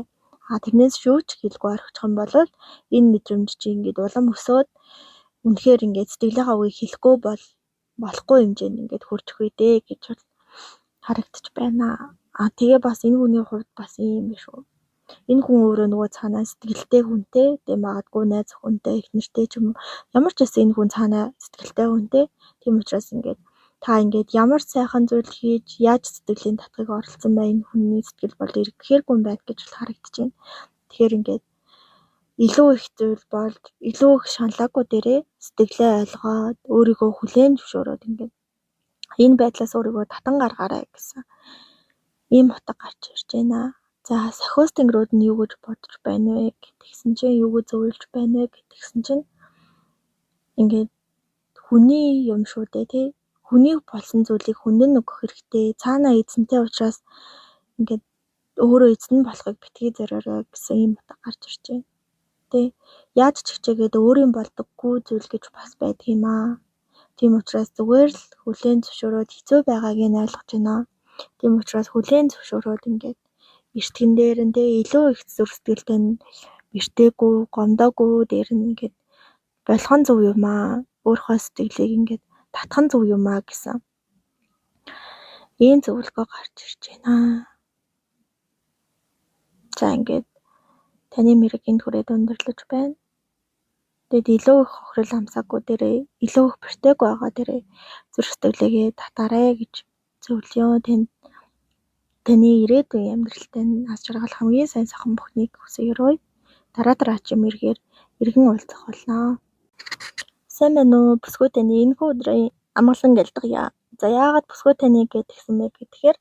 А тэрнээс шүүгч хэлгүй орхичих юм бол энэ мэдрэмж чи ингээд улам өсөөд үнэхээр ингээд сэтгэлийнхаа үгийг хэлэхгүй бол болохгүй хэмжээнд ингээд хүрч өгье дээ гэж бол харагдчих байна. А тэгээ бас энэ хүний хувьд бас ийм биш үү. Энэ хүн өөрөө нөгөө цаанаа сэтгэлтэй хүнтэй, тэгээ магадгүй найз хүнтэй, их нэртэй ч юм уу. Ямар ч байсан энэ хүн цаанаа сэтгэлтэй хүнтэй. Тийм учраас ингээд та ингээд ямар сайхан зүйл хийж, яаж сэтгэлийн татгыг оролцсон бай энэ хүний сэтгэл бол эргэхээргүй юм байна гэж бол харагдаж байна. Тэгэхээр ингээд илүү их зүйл болж, илүү их шаналаагүй дээрээ сэтгэлээ ойлгоод, өөрийгөө хүлээн зөвшөөрөөд ингээд энэ байдлаас өөрийгөө татан гаргаарай гэсэн ийм утга гарч ирж байна. За сахиус тэнгэрүүд нь юу гэж бодож байна вэ гэдгийгсэн чинь, юу гэж зөвлөж байна вэ гэдгийгсэн чинь ингээд хүний юм шүү дээ тий. Хүний болсон зүйлийг хүнд нь өгөх хэрэгтэй. Цаанаа эзэнтэй учраас ингээд өөрөө эзэн болохыг битгий зориорой гэсэн ийм утга гарч ирж байна. Тэ. Яаж ч хичээгээд өөрийн болдоггүй зүйл гэж бас байдаг юм аа. Тийм учраас зүгээр л хүлээн зөвшөөрөөд хэцүү байгааг нь ойлгож байна. Тийм учраас хүлээн зөвшөөрөөд ингээд эртгэн дээр нь тэ илүү их зүрх сэтгэлтэй нь бэртээгүй, гомдоогүй дээр нь ингээд болох нь зөв юм аа. Өөрийнхөө сэтгэлийг ингээд татах нь зөв юм аа гэсэн ийм зөвлөгөө гарч ирж байна. За ингээд таны мэрэг энд хүрээд өндөрлөж байна. Тэгэд илүү их хохирол амсаагүй дээрээ илүү их бэртээгүй байгаа дээрээ зүрх сэтгэлээгээ татаарай гэж зөвлөё. Танд таны ирээдүйн амьдралтай нь аз жаргал хамгийн сайн сайхан бүхнийг хүсье. Дараа дараачийн мэргээр эргэн уулзах болно. Сайн байна уу? Бүсгүй таны энэхүү өдрийн амгалан гэлдэгье. За яагаад бүсгүй таны гэдгсэн бэ гэхээр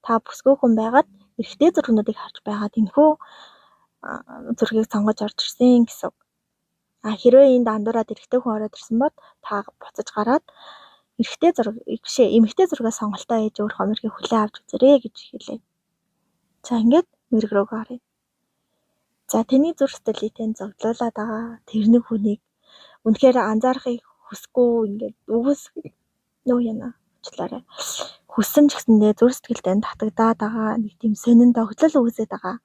та бүсгүй хүн байгаад эрэгтэй зургнуудыг харж байгаад энэхүү зургийг сонгож орж ирсэн гэсэн үг. А хэрвээ энд андуураад эрэгтэй хүн ороод ирсэн бол та буцаж гараад эрэгтэй зураг бишээ эмэгтэй зургаа сонголтоо хийж өөрийнхөө мэргийг хүлээн авч үзээрэй гэж хэлээ. За ингээд мэрэг рүү гаръя. За таны зүрх сэтгэлийг тань зовлуулаад байгаа тэр нэг хүнийг үнэхээр анзаарахыг хүсэхгүй ингээд үгүйс нөө яна уучлаарай. Хүссэн ч гэсэндээ зүрх сэтгэлд тань татагдаад байгаа нэг тийм сонин догтлол үүсээд байгаа.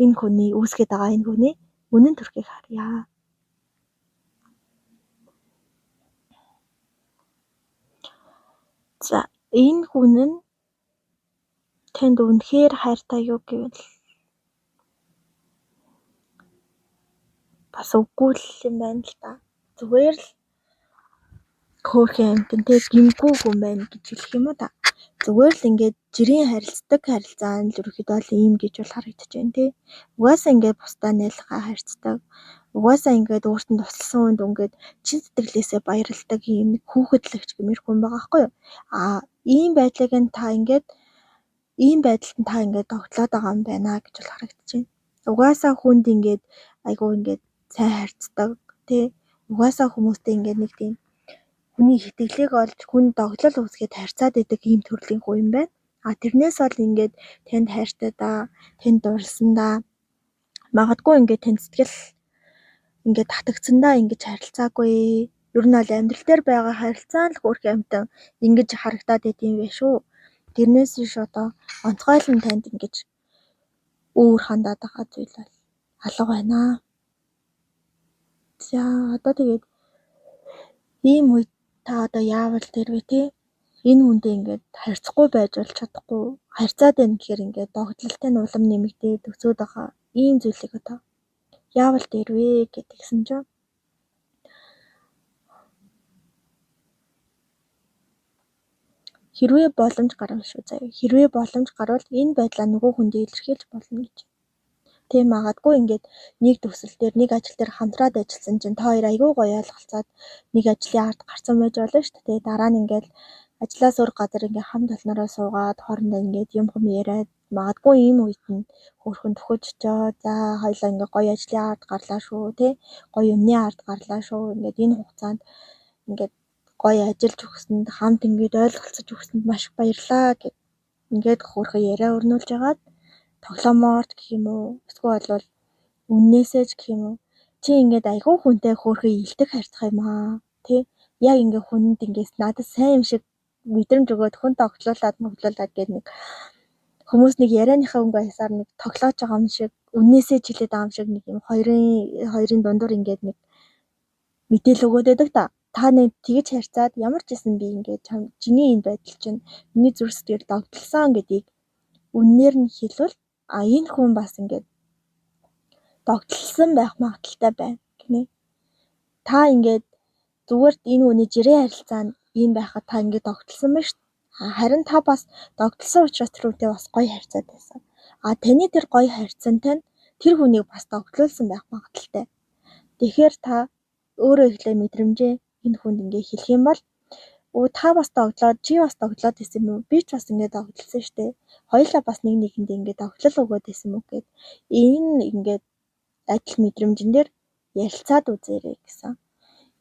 Энэ хүний үүсгээд байгаа энэ хүний үнэн төрхийг харъя. За энэ хүн нь танд үнэхээр хайртай юу гэвэл бас үгүй л юм байна л да. Зүгээр л хөөрхөн амьтан те гэмгүй хүн байна гэж хэлэх юм уу да. Зүгээр л ингээд жирийн харилцдаг харилцаа нь л ерөнхийдөө л ийм гэж бол харагдаж байна те. Угаасаа ингээд бусдаа найлахаа харьцдаг. Угаасаа ингээд өөрт нь тусалсан хүнд ингээд чин сэтгэлээсээ баярладаг ийм нэг хүүхэдлэгч гэмээр хүн байгаа байхгүй юу? А ийм байдлыг нь та ингээд ийм байдалд нь та ингээд догтлоод байгаа юм байна гэж бол харагдаж байна. Угаасаа хүнд ингээд айгүй ингээд сайн харьцдаг тий. Угаасаа хүмүүстэй ингээд нэг тийм хүний итгэлийг олж хүн догтлол үүсгээд харьцаад идэг ийм төрлийн хүн юм байна. А тэрнээс бол ингээд танд хайртай да, танд дурлсан да. Магадгүй ингээд танд сэтгэл ингээд татагдсандаа ингэж харилцаагүй. Ер нь бол амьдрал дээр байгаа харилцаа л хөөрхөн амьтан ингэж харагдаад идэм байх шүү. Тэрнээс биш одоо онцгойлон танд ингэж өөр хандаад байгаа зүйл бол алга байна. За одоо тэгээд ийм үед та одоо яавал тэр вэ те? Энэ хүнтэй ингээд харьцахгүй байж бол чадахгүй. Харьцаад байна гэхээр ингээд догтлолтой нь улам нэмэгдээд өсөөд байгаа ийм зүйлийг одоо яавал дээр вэ гэдгийгсэн чинь хэрвээ боломж гарвал шүү заяа. Хэрвээ боломж гарвал энэ байдлаа нөгөө хүндээ илэрхийлж болно гэж. Тийм магадгүй ингээд нэг төсөл дээр нэг ажил дээр хамтраад ажилласан чинь та хоёр айгүй гоё ойлголцоод нэг ажлын ард гарсан байж болно шүү дээ. Дараа нь ингээд ажлаас өөр газар ингээд хамт олноороо суугаад хоорондоо ингээд юм хум яриад магадгүй ийм үед нь хөөрхөн төхөж очоод за хоёлаа ингээд гоё ажлын ард гарлаа шүү тий гоё юмны ард гарлаа шүү. Ингээд энэ хугацаанд ингээд гоё ажиллаж өгсөнд хамт ингээд ойлголцож өгсөнд маш их баярлалаа гэд ингээд хөөрхөн яриа өрнүүлж хагаад тоглоомоор ч гэх юм уу эсвэл бол үннээсээ ч гэх юм уу чи ингээд айгүй хүнтэй хөөрхөн илтэх харьцах юм аа тий яг ингээд хүнд ингээд надад сайн юм шиг мэдрэмж өгөөд хүн тоглуулад моглуулад гээд нэг хүмүүс нэг ярианыхаа өнгө аясаар нэг тоглоож байгаа юм шиг үннээсээ ч хэлээд байгаа юм шиг нэг юм хоёрын дундуур ингээд нэг мэдээлэл өгөөд байдаг та. Та нэг тэгэж харьцаад ямар ч байсан би ингээд чиний энэ байдал чинь миний зүрх сэтгэл догтлсон гэдгийг үннээр нь хэлвэл а энэ хүн бас ингээд догтлсон байх магадлалтай байна гинэ. Та ингээд зүгээр энэ хүний жирийн харилцаа нь ийм байхад та ингээд догтлсон байна шүү. Харин та бас догтлсон учраас тэр хүнтэй бас гоё харьцаад байсан. А таны тэр гоё харьцантай нь тэр хүнийг бас догтлуулсан байх магадлалтай. Тэгэхээр та өөрөө эхлээ мэдрэмжээ энэ хүнд ингээ хэлэх юм бол өө та бас догтлоод чи бас догтлоод байсан юм уу? Би ч бас ингээ догтлсон штэ. Хоёулаа бас нэг нэгэндээ ингээ догтлол өгөөд байсан юм уу гэд энэ ингээд адил мэдрэмжэн дээр ярилцаад үзээрэй гэсэн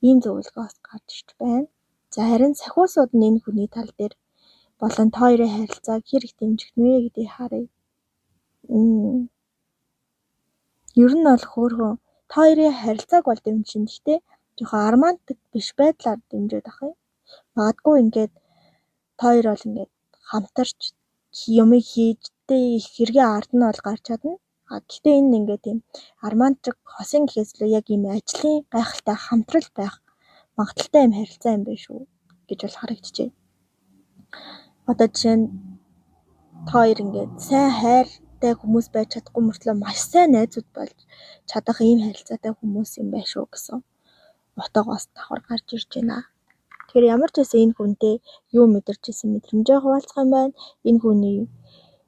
ийм зөвлөгөө бас гарч ирж байна. За харин сахиусууд нь энэ хүний тал дээр болон та хоёрын харилцааг хэр их дэмжих нь вэ гэдгийг харъя. Ер нь бол хөөрхөн та хоёрын харилцааг бол дэмжинэ. Гэхдээ жоохон романтик биш байдлаар дэмжиж авах юм. Магадгүй ингээд та хоёр бол ингээд хамтарч юмыг хийж тэ их хэргийн ард нь бол гарч чадна. А гэхдээ энэ ингээд тийм романтик хосын гэхээс илүү яг ийм ажлын гайхалтай хамтрал байх магадлалтай юм харилцаа юм байна шүү гэж бол харагдчихэв. Одоо жишээ нь та хоёр ингээд сайн хайртай хүмүүс байж чадахгүй мөртлөө маш сайн найзууд болж чадах ийм харилцаатай хүмүүс юм байна шүү гэсэн утга бас давхар гарч ирж байна. Тэгэхээр ямар ч байсан энэ хүнтэй юу мэдэрч исэн мэдрэмжээ хуваалцах юм байна.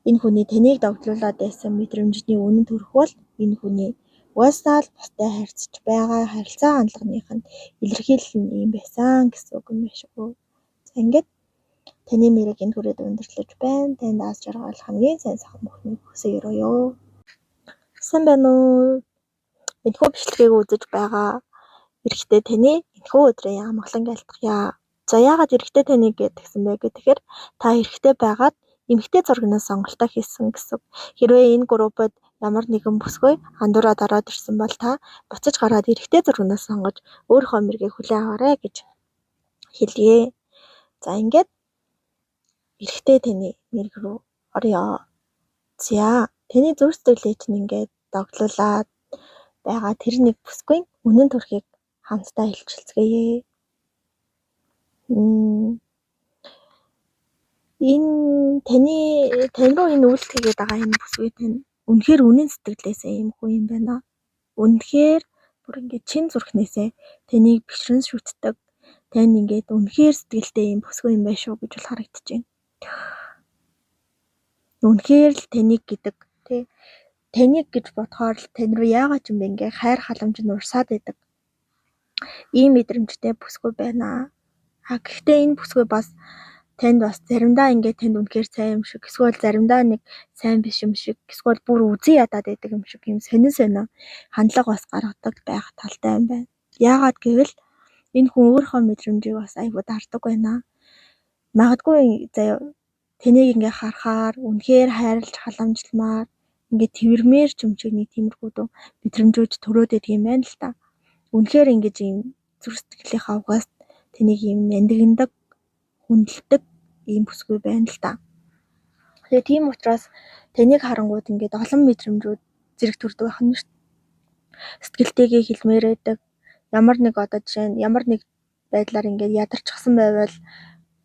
Энэ хүний таныг догтлуулад байсан мэдрэмжний үнэн төрх бол энэ хүний угаасаа л бусдад харьцаж байгаа харилцаа хандлагынх нь илэрхийлэл нь ийм байсан гэсэн үг юм байна шүү. За ингээд таны мэрэг энэ хүрээд өндөрлөж байна. Танд аз жаргал хамгийн сайн сайхан бүхнийг хүсье өрөөё. Сайн байна уу? Энэхүү бичлэгийг үзэж байгаа эрэгтэй таны энэхүү өдрийн амгалан айлтгая. За яагаад эрэгтэй таны гэдгсэн бэ гэхээр та эрэгтэй байгаад эмэгтэй зурагнаас сонголтоо хийсэн гэсэн. Хэрвээ энэ группд ямар нэгэн бүсгүй андуураад ороод ирсэн бол та буцаж гараад эрэгтэй зурагнаас сонгож өөрийнхөө мэргийг хүлээн аваарай гэж хэлье. За ингээд эрэгтэй таны мэрэг рүү оръё. За таны зүрх сэтгэлийг чинь ингээд догтлуулад байгаа тэр нэг бүсгүй үнэн төрхийг хамтдаа илчилцгээе. Энэ тань руу энэ үйлдэл хийгээд байгаа энэ бүсгүй тань үнэхээр үнэн сэтгэлээсээ ийм хүн юм байна. Үнэхээр бүр ингээд чин зүрхнээсээ таныг бишрэн шүтдэг. Тань ингээд үнэхээр сэтгэлтэй ийм бүсгүй юм байна шүү гэж бол харагдаж байна. Үнэхээр л таныг гэдэг тий Таныг гэж бодохоор л тань руу яагаад ч юм бэ ингээ хайр халамж нь урсаад байдаг. Ийм мэдрэмжтэй бүсгүй байна. А гэхдээ энэ бүсгүй бас танд бас заримдаа ингээд танд үнэхээр сайн юм шиг, эсвэл заримдаа нэг сайн биш юм шиг, эсвэл бүр үзэн ядаад байдаг юм шиг юм сонин сонин хандлага бас гаргадаг байх талтай юм байна. Яагаад гэвэл энэ хүн өөрийнхөө мэдрэмжийг бас айгүй дардаг байна. Магадгүй заяа таныг ингээ харахаар үнэхээр хайрлаж халамжламаар ингээд тэрмээр ч юм шиг нэг тиймэрхүү мэдрэмжүүд төрөөд байдаг юм байна л та. Үнэхээр ингэж ийм зүрх сэтгэлийнхаа угаас таныг ийм нандиндаг, хүндэлдэг ийм бүсгүй байна л та. Тэгээ тийм учраас таныг харангууд ингээд олон мэдрэмжүүд зэрэг төрдөг байх нь шүү дээ. Сэтгэлтэйгээ хэлмээр байдаг. Ямар нэг одоо жишээ нь ямар нэг байдлаар ингээд ядарчихсан байвал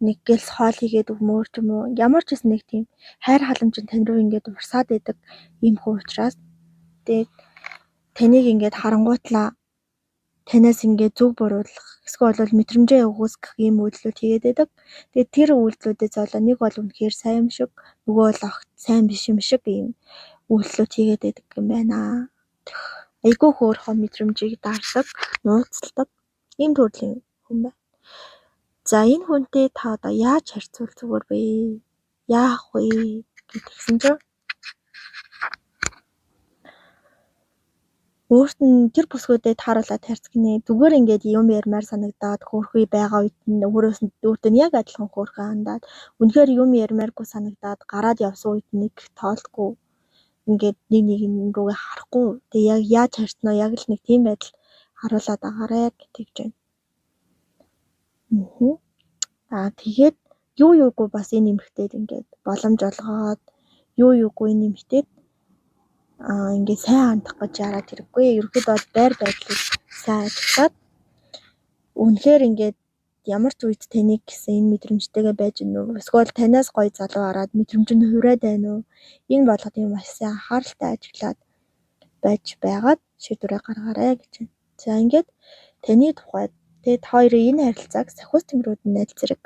нэг гэлс хоол хийгээд өгмөр ч юм уу. Ямар ч гэсэн нэг тийм хайр халамж нь тань руу ингээд урсаад байдаг ийм хүн учраас тэгээд таныг ингээд харангуйтлаа танаас ингээд зүг буруулах эсвэл бол мэдрэмжээ өгөөсгөх ийм үйлдэлүүд хийгээд байдаг. Тэгээд тэр үйлдэлүүдээс болоо нэг бол үнэхээр сайн юм шиг, нөгөө бол огт сайн биш юм шиг ийм үйлдэлүүд хийгээд байдаг юм байна. Айгүй хөөрхөн мэдрэмжийг дардаг, нууцладаг ийм төрлийн хүн байна. За энэ хүнтэй та одоо яаж харьцвал зүгээр вэ? Яах вэ гэдгийгсэн чинь өөрт нь тэр бүсгүйдээ тааруулаад харьцах гинэ. Зүгээр ингээд юм ярмаар санагдаад хөөрхий байгаа үед нь өөрөөс нь өөртөө нь яг адилхан хөөрхөн хандаад үнэхээр юм ярмааргүй санагдаад гараад явсан үед нэг тоолдгүй ингээд нэг нэгэн рүүгээ харахгүй. Тэгээ яг яаж харьцнаа яг л нэг тийм байдал харуулад агаарэ гэж байна. Аа тэгээд юу юугүй бас энэ эмэгтэйд ингээд боломж олгоод юу юугүй энэ эмэгтэйд аа ингээд сайн хандах гэж яраад хэрэггүй. Ерөнхийдөө бол байр байдлыг сайн ажиглаад үнэхээр ингээд ямар ч үед таныг гэсэн энэ мэдрэмжтэйгээ байж гэнэ үү? Эсвэл танаас гоё залуу хараад мэдрэмж нь хувраад байна уу? Энэ болгоод юм маш сайн анхааралтай ажиглаад байж байгаад шийдвэрээ гаргаарай гэж байна. За ингээд таны тухайд тэгээ та хоёрын энэ харилцааг сахиус тэнгэрүүд нь аль зэрэг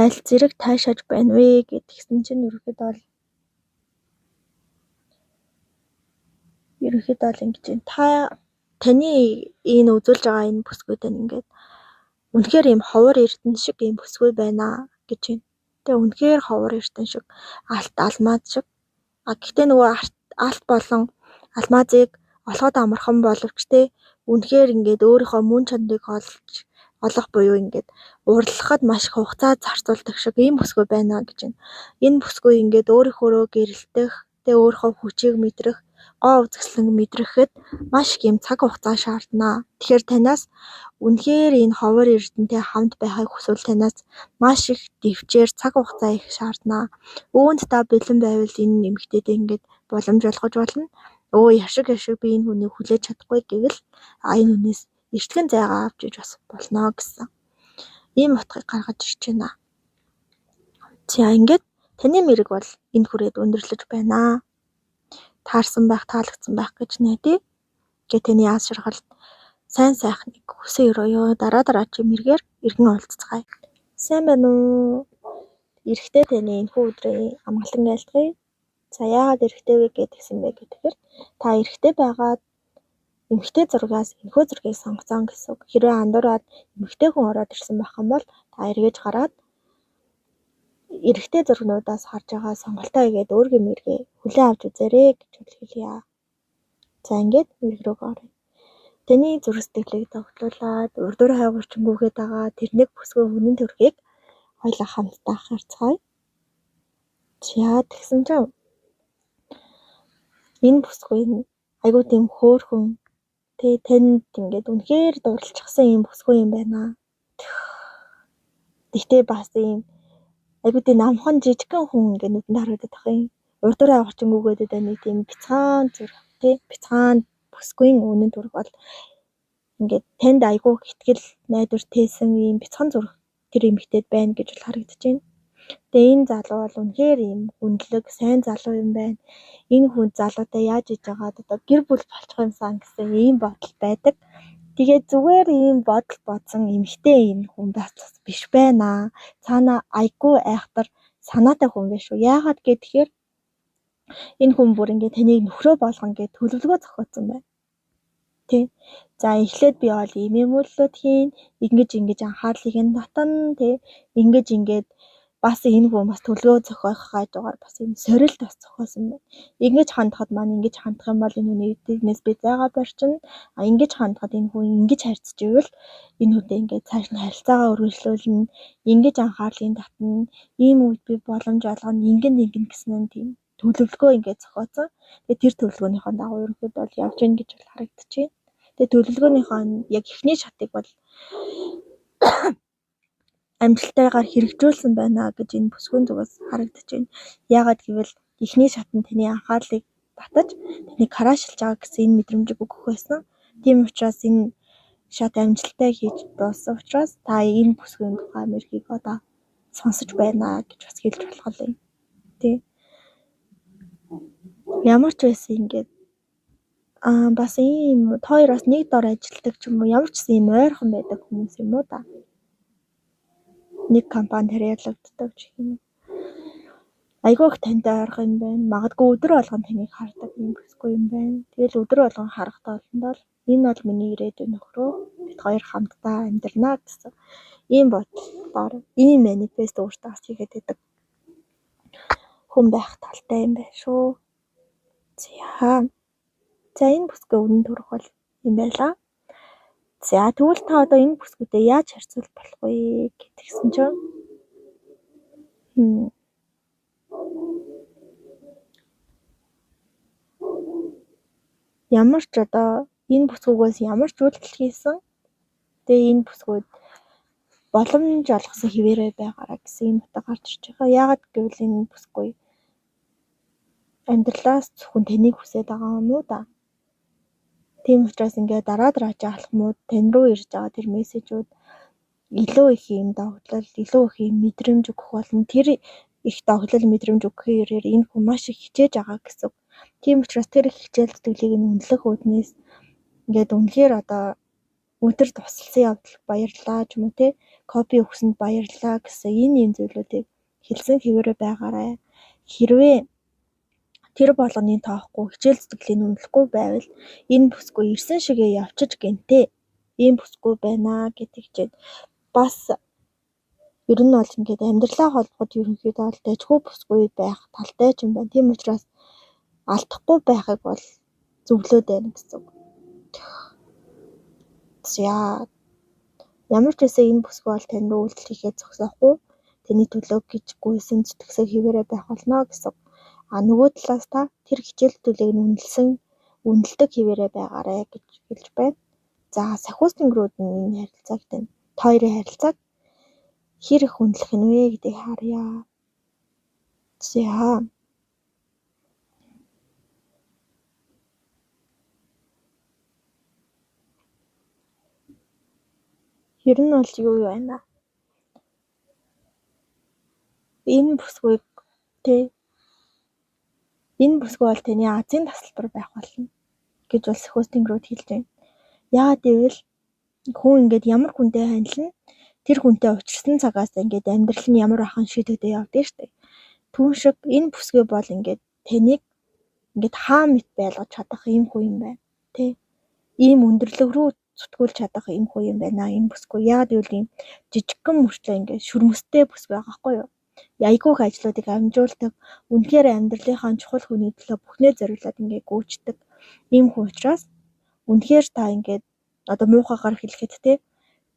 аль зэрэг таашааж байна вэ гэдгсэн чинь ерөнхийдөө бол ингэж байна. Та таны энэ үзүүлж байгаа энэ бүсгүй тань ингээд үнэхээр ийм ховор эрдэнэ шиг ийм бүсгүй байна гэж байна. Тэгээ үнэхээр ховор эрдэнэ шиг алт алмаз шиг. А гэхдээ нөгөө алт болон алмазыг олоход амархан боловч те үнэхээр ингээд өөрийнхөө мөн чанарыг олж олох буюу ингээд уурлахад маш их хугацаа зарцуулдаг шиг ийм бүсгүй байна гэж байна. Энэ бүсгүй ингээд өөрийнхөөрөө гэрэлтэх, тэгээ өөрийнхөө хүчийг мэдрэх, гоо үзэсгэлэн мэдрэхэд маш их юм цаг хугацаа шаардна. Тэгэхээр танаас үнэхээр энэ ховор эрдэнэтэй хамт байхыг хүсвэл танаас маш их дэвчээр цаг хугацаа их шаардна. Үүнд та бэлэн байвал энэ эмэгтэйдээ ингээд боломж олгож болно. Өө яшиг яшиг би энэ хүнийг хүлээж чадахгүй гэвэл энэ хүнээс эртгэн зайгаа авч иж бас болно гэсэн ийм утгыг гаргаж ирж байна. За ингээд таны мэрэг бол энэ хүрээд өндөрлөж байна. Таарсан байх, таалагдсан байх гэж найдаа. Гэ таны аз жаргалд сайн сайхныг хүсэн өрөөё. Дараа дараагийн мэргээр эргэн уулзцгаая. Сайн байна уу? Эрэгтэй таны энэхүү өдрийн амгалан айлтгая. За яагаад эрэгтэй вэ гэдгсэн бэ гэхээр та эрэгтэй байгаад эмэгтэй зургаас энэхүү зургийг сонгосон гэсэн үг. Хэрвээ андуураад эмэгтэй хүн ороод ирсэн байх юм бол та эргэж гараад эрэгтэй зургнуудаас харж байгаа сонголтоо хийгээд өөргийн мэргээ хүлээн авч үзээрэй гэж хэлье. За ингээд мэрэг рүү оръё. Таны зүрх сэтгэлийг догтлуулад урдуур хайгуур чингүүгээд байгаа тэрнийг бүсгүй үнэн төрхийг хоёлаа хамтдаа харцгаая. За тэгсэн чинь энэ бүсгүй нь айгүй тийм хөөрхөн тэгээ танд ингээд үнэхээр дурлалчихсан юм бүсгүй юм байна. Тэгтээ бас ийм айгүй тийм намхан жижигхэн хүн ингээд нүдэнд харагдах юм. Урдуур авах чингүүгээд байгаа нэг тийм бяцхан зүрх тий бяцхан бүсгүйн үнэн төрх бол ингээд танд айгүй ихтгэл найдвар тээсэн ийм бяцхан зүрх тэр эмэгтэйд байна гэж бол харагдаж байна. Тэгээ энэ залуу бол үнэхээр ийм хүндлэг, сайн залуу юм байна. Энэ хүн залуутай яаж иж байгаад одоо гэр бүл болчих юмсан гэсэн ийм бодол байдаг. Тэгээд зүгээр ийм бодол бодсон эмэгтэй энэ хүн бас биш байна. Цаана айгүй айхтар санаатай хүн биш үү? Яагаад гэхээр Энэ хүн бүр ингээд таныг нөхрөө болгоно гэж төлөвлөгөө зохиоцсон байна. Тэ. За эхлээд би бол ийм юм үйлдэлүүд хийн, ингэж ингэж анхаарлыг нь татна, тэ. Ингэж ингээд бас энэ хүн бас төлөвлөгөө зохиох хажуугаар бас юм сорилт бас зохиосон байна. Ингэж хандхад маань ингэж хандах юм бол энэ хүний дэгнээс би зайгаа барьчихна. А ингэж хандхад энэ хүн ингэж харьцаж ивэл энэ хүнтэй ингээд цааш нь харилцаагаа үргэлжлүүлнэ. Ингэж анхаарлыг татна. Ийм үед би боломж олгоно. Ингэн ингэн гэсэн нь тийм төлөвлөгөө ингээд зохиоцсон. Тэгээ тэр төлөвлөгөөнийхөө дагуу ерөнхийдөө бол явж гин гэж бол харагдчихэв. Тэгээ төлөвлөгөөнийхөө яг эхний шатыг бол амжилттайгаар хэрэгжүүлсэн байна гэж энэ бүсгүйн зүгээс харагдаж байна. Яагаад гэвэл эхний шатнд таны анхаарлыг татаж таныг крашилж байгаа гэсэн энэ мэдрэмжийг өгөх байсан. Тийм учраас энэ шат амжилттай хийж дууссан учраас та энэ бүсгүйн тухай мэргийг одоо сонсож байна гэж бас хэлж болох юм. Тий. Ямар ч байсан ингээд бас ийм та хоёр бас нэг дор ажилладаг ч юм уу ямар ч гэсэн ийм ойрхон байдаг хүмүүс юм уу да. Нэг компани харьяалагддаг ч юм уу. Айгүй их тантай ойрхон юм байна. Магадгүй өдөр болгон таныг хардаг юм бүсгүй юм байна. Тэгэл өдөр болгон харах тоолондоо л энэ бол миний ирээдүйн нөхрөө бид хоёр хамтдаа амьдрнаа гэсэн ийм бодлоор ийм манифест өөртөө бас хийгээд байдаг хүн байх талтай юм байна шүү. За. За энэ бүсгүй үнэн төрөх бол юм байлаа. За тэгвэл та одоо энэ бүсгүйтэй яаж харьцуулах болох вэ гэдгийгсэн чинь ямар ч одоо энэ бүсгүйгээс ямар ч үйлдэл хийсэн. Тэгээ энэ бүсгүйд боломж олгосон хിവэрэ байгаараа гэсэн юм утга гарч ирж байгаа. Яагаад гэвэл энэ бүсгүй амьдралаас зөвхөн таныг хүсээд байгаа юм уу да. Тийм учраас ингээд дараа дараачийн алхмууд тань руу ирж байгаа тэр мессежүүд илүү их юм догтлол, илүү их юм мэдрэмж өгөх болно. Тэр их догтлол мэдрэмж өгөхийн хэрээр энэ хүн маш их хичээж байгаа гэсэн. Тийм учраас тэр их хичээл зүтгэлийг нь үнэлэх үүднээс ингээд үнэхээр одоо өдөр тусалсан явдал баярлалаа ч юм уу те кофе өгсөнд баярлалаа гэсэн энэ юм зүйлүүдийг хэлсэн хэвээрээ байгаарай. Хэрвээ тэр болгоныг тоохгүй хичээл зүтгэлийг үнэлэхгүй байвал энэ бүсгүй ирсэн шигээ явчиж гэнтээ. Ийм бүсгүй байна гэдэг чинь бас ер нь бол ингээд амьдралаа холбоход ерөнхийдөө бол дажгүй бүсгүй байх талтай ч юм байна. Тийм учраас алдахгүй байхыг бол зөвлөөд байна гэсэн үг. За ямар ч байсан энэ бүсгүй бол тань руу үйлдэл хийхэд зогсоохгүй таны төлөө гэж гүйсэн зүтгэсэн хэвээрээ байх болно гэсэн. А нөгөө талаас та тэр хичээл зүтгэлийг нь үнэлсэн үнэлдэг хэвээрээ байгаарэ гэж хэлж байна. За сахиус тэнгэрүүд нь энэ харилцааг тань та хоёрын харилцааг хэр их үнэлэх нь вэ гэдгийг харъя. За. Ер нь бол юу байна? Энэ бүсгүйг тэ энэ бүсгүй бол таны азийн тасалбар байх болно гэж бол сахиус тэнгэрүүд хэлж байна. Яагаад гэвэл хүн ингээд ямар хүнтэй харилцана тэр хүнтэй учирсан цагаас ингээд амьдрал нь ямар ахын шийдэгдээ явдаг шүү дээ. Түүн шиг энэ бүсгүй бол ингээд таныг ингээд хаа мэт байлгаж чадах ийм хүн юм байна. Тэ? Ийм өндөрлөг рүү зүтгүүлж чадах ийм хүн юм байна. Энэ бүсгүй. Яагаад гэвэл ийм жижигхэн мөртлөө ингээд шүрмөстэй бүсгүй байгаа байхгүй юу? Айгүй их ажлуудыг амжуулдаг. Үнэхээр амьдралынхаа чухал хүний төлөө бүхнээ зориулаад ингээд гүйцдэг. Ийм хүн учраас үнэхээр та ингээд одоо муухайгаар хэлэхэд те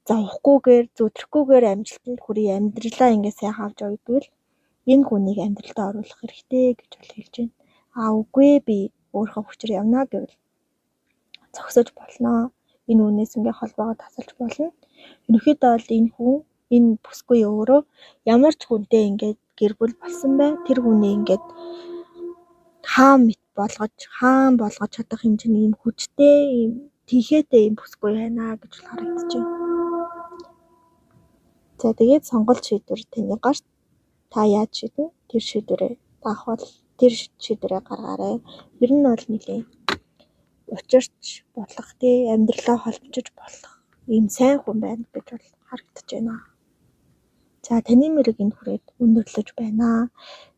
зовхгүйгээр зүтрэхгүйгээр амжилтанд хүрье, амьдралаа ингээд сайхан авч явъя гэвэл энэ хүнийг амьдралдаа оруулах хэрэгтэй гэж бол хэлж байна. А үгүй би өөрийнхөө хүчээр явна гэвэл зогсож болно. Энэ хүнээс ингээд холбоогоо тасалж болно. Ерөнхийдөө бол энэ хүн энэ бүсгүй өөрөө ямар ч хүнтэй ингээд гэр бүл болсон бай. Тэр хүнийг ингээд хаан мэт болгож, хаан болгож чадах хэмжээний ийм хүчтэй, ийм тэнхээтэй ийм бүсгүй байна гэж харагдаж байна. За тэгээд сонголт шийдвэр таны гарт та яаж шийднэ? Тэр шийдвэрээ даах бол тэр шийдвэрээ гаргаарай. Ер нь бол нэлийн учирч болох тий амьдралаа холбож болох ийм сайн хүн байна гэж бол харагдаж байна. За таны мэрэг энд хүрээд өндөрлөж байна.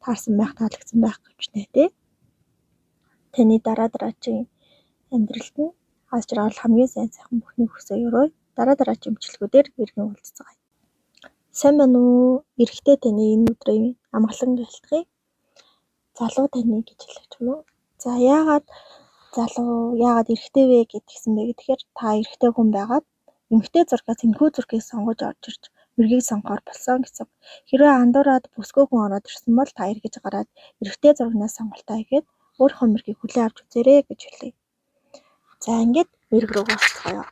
Таарсан байх, таалагдсан байх гэж нэ тий. Таны дараа дараачийн амьдралд нь аз жаргал хамгийн сайн сайхан бүхнийг хүсье өрөөе. Дараа дараачийн бичлэгүүдээр иргэн уулзцгаая. Сайн байна уу? Эрэгтэй таны энэ өдрийн амгалан айлтгая. Залуу таны гэж хэлэх юм уу? За яагаад залуу, яагаад эрэгтэй вэ гэдгийгсэн бэ гэхээр та эрэгтэй хүн байгаад эмэгтэй зургаас энэхүү зургийг сонгож орж ирж мэргийг сонгохоор болсон гэсэн. Хэрвээ андуураад бүсгүй хүн ороод ирсэн бол та эргэж гараад эрэгтэй зурагнаас сонголтоо хийгээд өөрийнхөө мэргийг хүлээн авч үзээрэй гэж хэлье. За ингээд мэрэг рүү орцгоё.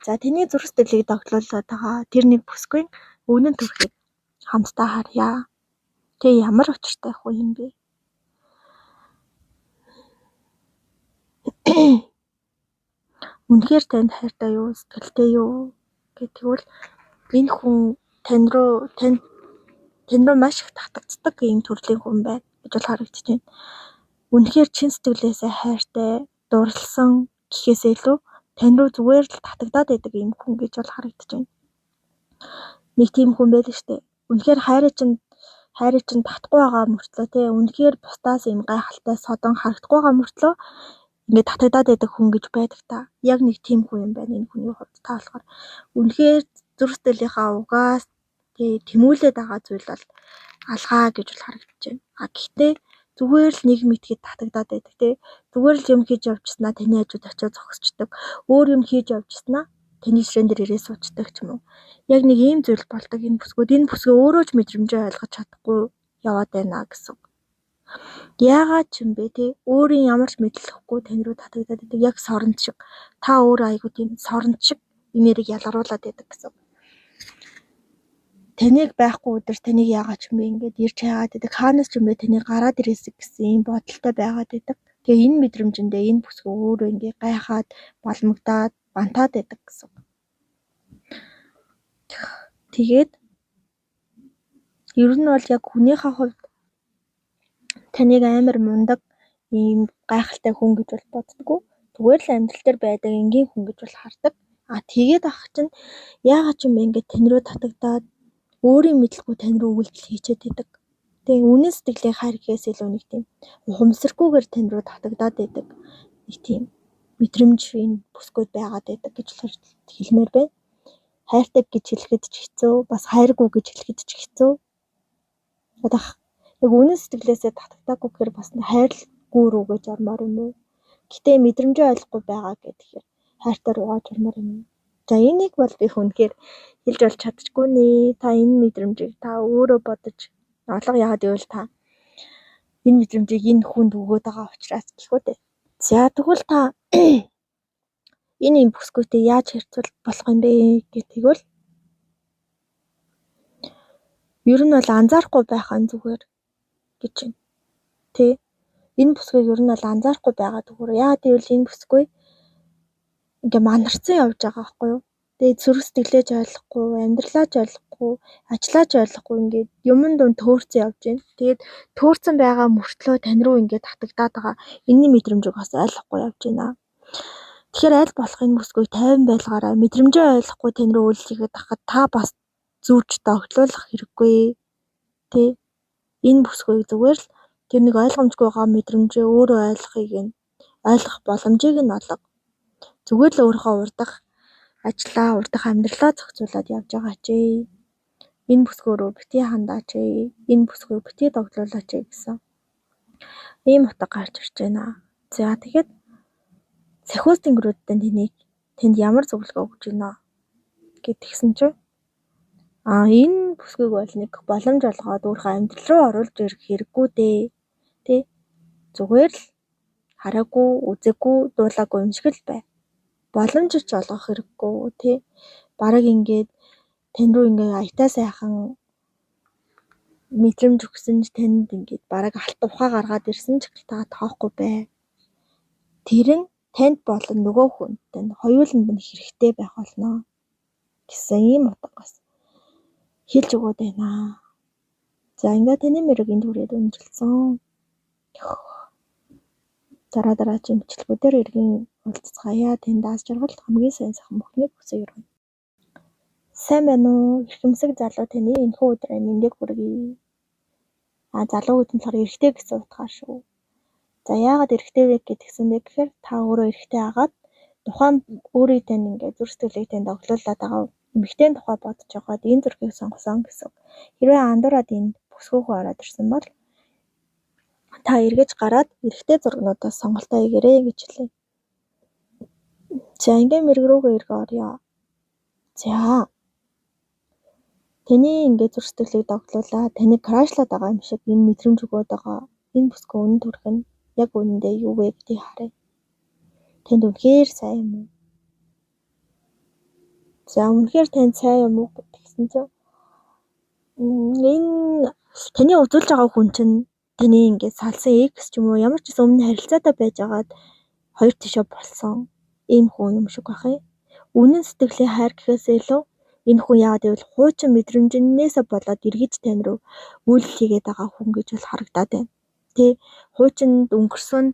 За таны зүрх сэтгэлийг догтлуулаад байгаа тэр нэг бүсгүй үнэн төрхийг хамтдаа харъя. Тэг ямар учиртай хүн юм бэ? Үнэхээр танд хайртай юу, сэтгэлтэй юу гэдгийгвэл энэ хүн тань руу тань тань руу маш их татагддаг ийм төрлийн хүн байна гэж бол харагдаж байна. Үнэхээр чин сэтгэлээсээ хайртай, дурлсан гэхээсээ илүү тань руу зүгээр л татагдаад байдаг ийм хүн гэж бол харагдаж байна. Нэг тийм хүн байлаа штэ. Үнэхээр хайрыг чинь татахгүй байгаа мөртлөө те үнэхээр бусдаас ийм гайхалтай содон харагдахгүй байгаа мөртлөө ингээд татагдаад байдаг хүн гэж байдаг та. Яг нэг тийм хүн юм байна энэ хүний хувьд та болохоор үнэхээр зүрх сэтгэлийнхаа угаас тэмүүлээд байгаа зүйл бол алгаа гэж бол харагдаж байна. А гэхдээ зүгээр л нэг мэтгэд татагдаад байдаг те. Зүгээр л юм хийж явжснаа таны хажууд очиод зогсчдаг. Өөр юм хийж явжснаа таны ширээн дээр ирээ суучдаг ч юм уу. Яг нэг ийм зүйл болдог энэ бүсгүүд. Энэ бүсгүй өөрөө ч мэдрэмжээ ойлгож чадахгүй яваад байна гэсэн. Яагаад ч юм бэ те өөрийн ямар ч мэдлэхгүй тань руу татагдаад байдаг. Яг соронт шиг. Та өөрөө айгүй тийм соронт шиг энэ нэрийг ялгаруулад байдаг гэсэн. Таныг байхгүй өдөр таныг яагаад ч юм бэ ингээд ирж хайгаад байдаг. Хаанаас ч юм бэ таныг гараад ирээсэй гэсэн ийм бодолтой байгаад байдаг. Тэгээ энэ мэдрэмжэндээ энэ бүсгүй өөрөө ингээд гайхаад, балмагдаад, бантаад байдаг гэсэн. Тэгээд ер нь бол яг хүнийхээ хувьд таныг амар мундаг ийм гайхалтай хүн гэж бол боддгоо. Зүгээр л амьдрал дээр байдаг энгийн хүн гэж бол хардаг. А тэгээд ах чинь яагаад ч юм бэ ингээд тань руу татагдаад өөрийн мэдлгүй тань руу үйлдэл хийчихэд байдаг. Тэгээ үнэн сэтгэлийн хайр гэхээс илүү нэг тийм ухамсаргүйгээр тань руу татагдаад байдаг. Нэг тийм мэдрэмж энэ бүсгүйд байгаад байдаг гэж хэлмээр байна. Хайртай гэж хэлэхэд ч хэцүү, бас хайргүй гэж хэлэхэд ч хэцүү. Одоо яг үнэн сэтгэлээсээ татагдаагүй гэхээр бас хайрлгүй рүүгээ жормоор юм уу? Гэтэ мэдрэмжээ ойлгохгүй байгаа гэхээр хайртай руугаа жормоор юм уу? За энийг бол би үнэхээр хэлж болж чадчихгүй нэ. Та энэ мэдрэмжийг та өөрөө бодож олго. Яагаад гэвэл та энэ мэдрэмжийг энэ хүнд өгөөд байгаа учраас гэхүү дээ. За тэгвэл та энэ юм бүсгүйтэй яаж харьцуул болох юм бэ гэдгийг бол ер нь бол анзаарахгүй байх нь зүгээр гэж байна. Тэ? Энэ бүсгүйг ер нь бол анзаарахгүй байгаа зүгээр. Яагаад гэвэл энэ бүсгүй ингээ манарцсан явж байгаа байхгүй юу? Тэгээд зүрх сэтгэлээ ч ойлгохгүй, амьдралаа ч ойлгохгүй, ажлаа ч ойлгохгүй ингээд юмн дунд төөрцөн явж байна. Тэгээд төөрцөн байгаа мөртлөө тань руу ингээд татагдаад байгаа энэний мэдрэмжийг бас ойлгохгүй явж байна. Тэгэхээр аль болох энэ бүсгүйг тайван байлгаарай. Мэдрэмжээ ойлгохгүй тань руу үйлдэл хийгээд байхад та бас зүүж догтлуулах хэрэггүй. Тэ? Энэ бүсгүйг зүгээр л тэр нэг ойлгомжгүй байгаа мэдрэмжээ өөрөө ойлгохыг нь ойлгох боломжийг нь олго. Зүгээр л өөрийнхөө урдах ажлаа, урдах амьдралаа зохицуулаад явж байгаа ч ээ. Энэ бүсгүй рүү битгий хандаач ээ. Энэ бүсгүй битгий догтлуулаач ээ гэсэн ийм утга гарч ирж байна. За тэгэхэд сахиус тэнгэрүүдтэй тэнийг тэнд ямар зөвлөгөө өгч гинэ гэдгийгсэн чинь энэ бүсгүйг бол нэг боломж олгоод өөрийнхөө амьдрал руу оруулж ирэх хэрэггүй дээ. Тэ? Зүгээр л хараагүй, үзээгүй, дуулаагүй юм шиг л бай. Боломж ч олгох хэрэггүй тий. Бараг ингээд тань руу ингээд аятай сайхан мэдрэмж өгсөн ч танд ингээд бараг алт ухаа гаргаад ирсэн ч та тоохгүй бай. Тэр нь танд болон нөгөө хүнд тань хоёуланд нь хэрэгтэй байх болно гэсэн ийм утга бас хэлж өгөөд байна. За ингээд таны мэрэг энд хүрээд өндөрлөсөн. Дараа дараагийн бичлэгүүдээр эргэн уулзцгаая. Танд аз жаргал хамгийн сайн сайхан бүхнийг хүсье өргөнө. Сайн байна уу? Эрхэмсэг залуу таны энэхүү өдрийн мэндийг хүргэе. А залуу гэдэг нь болохоор эрэгтэй гэсэн утгаар шүү. За, яагаад эрэгтэй вэ гэдгсэн бэ гэхээр та өөрөө эрэгтэй агаад тухайн өөрийн тань ингээд зүрх сэтгэлийг танд оглуулад байгаа эмэгтэй тухай бодож байгаад энэ зургийг сонгосон гэсэн. Хэрвээ андуураад энд бүсгүй хүн ороод ирсэн бол та эргэж гараад эрэгтэй зургнуудаас сонголтоо хийгээрэй гэж хэлье. За, ингээ мэрэг рүүгээ эргээ оръё. За, таны ингээд зүрх сэтгэлийг догдлуулаад таныг crush лаад байгаа юм шиг энэ мэдрэмж өгөөд байгаа энэ бүсгүй үнэн төрх нь яг үнэндээ юу вэ гэдгийг харъя. Танд үнэхээр сайн юм уу? За, үнэхээр танд сайн юм уу гэсэн чинь энэ таны үзүүлж байгаа хүн чинь таны ингээд салсан ex ч юм уу, ямар ч гэсэн өмнө харилцаатай байжгаад хоёр тишээ болсон ийм хүн юм шиг байх юм. Үнэн сэтгэлийн хайр гэхээсээ илүү энэ хүн яагаад гэвэл хуучин мэдрэмжнээсээ болоод эргэж тань руу үйлдэл хийгээд байгаа хүн гэж бол харагдаад байна. Тэ, хуучинд өнгөрсөн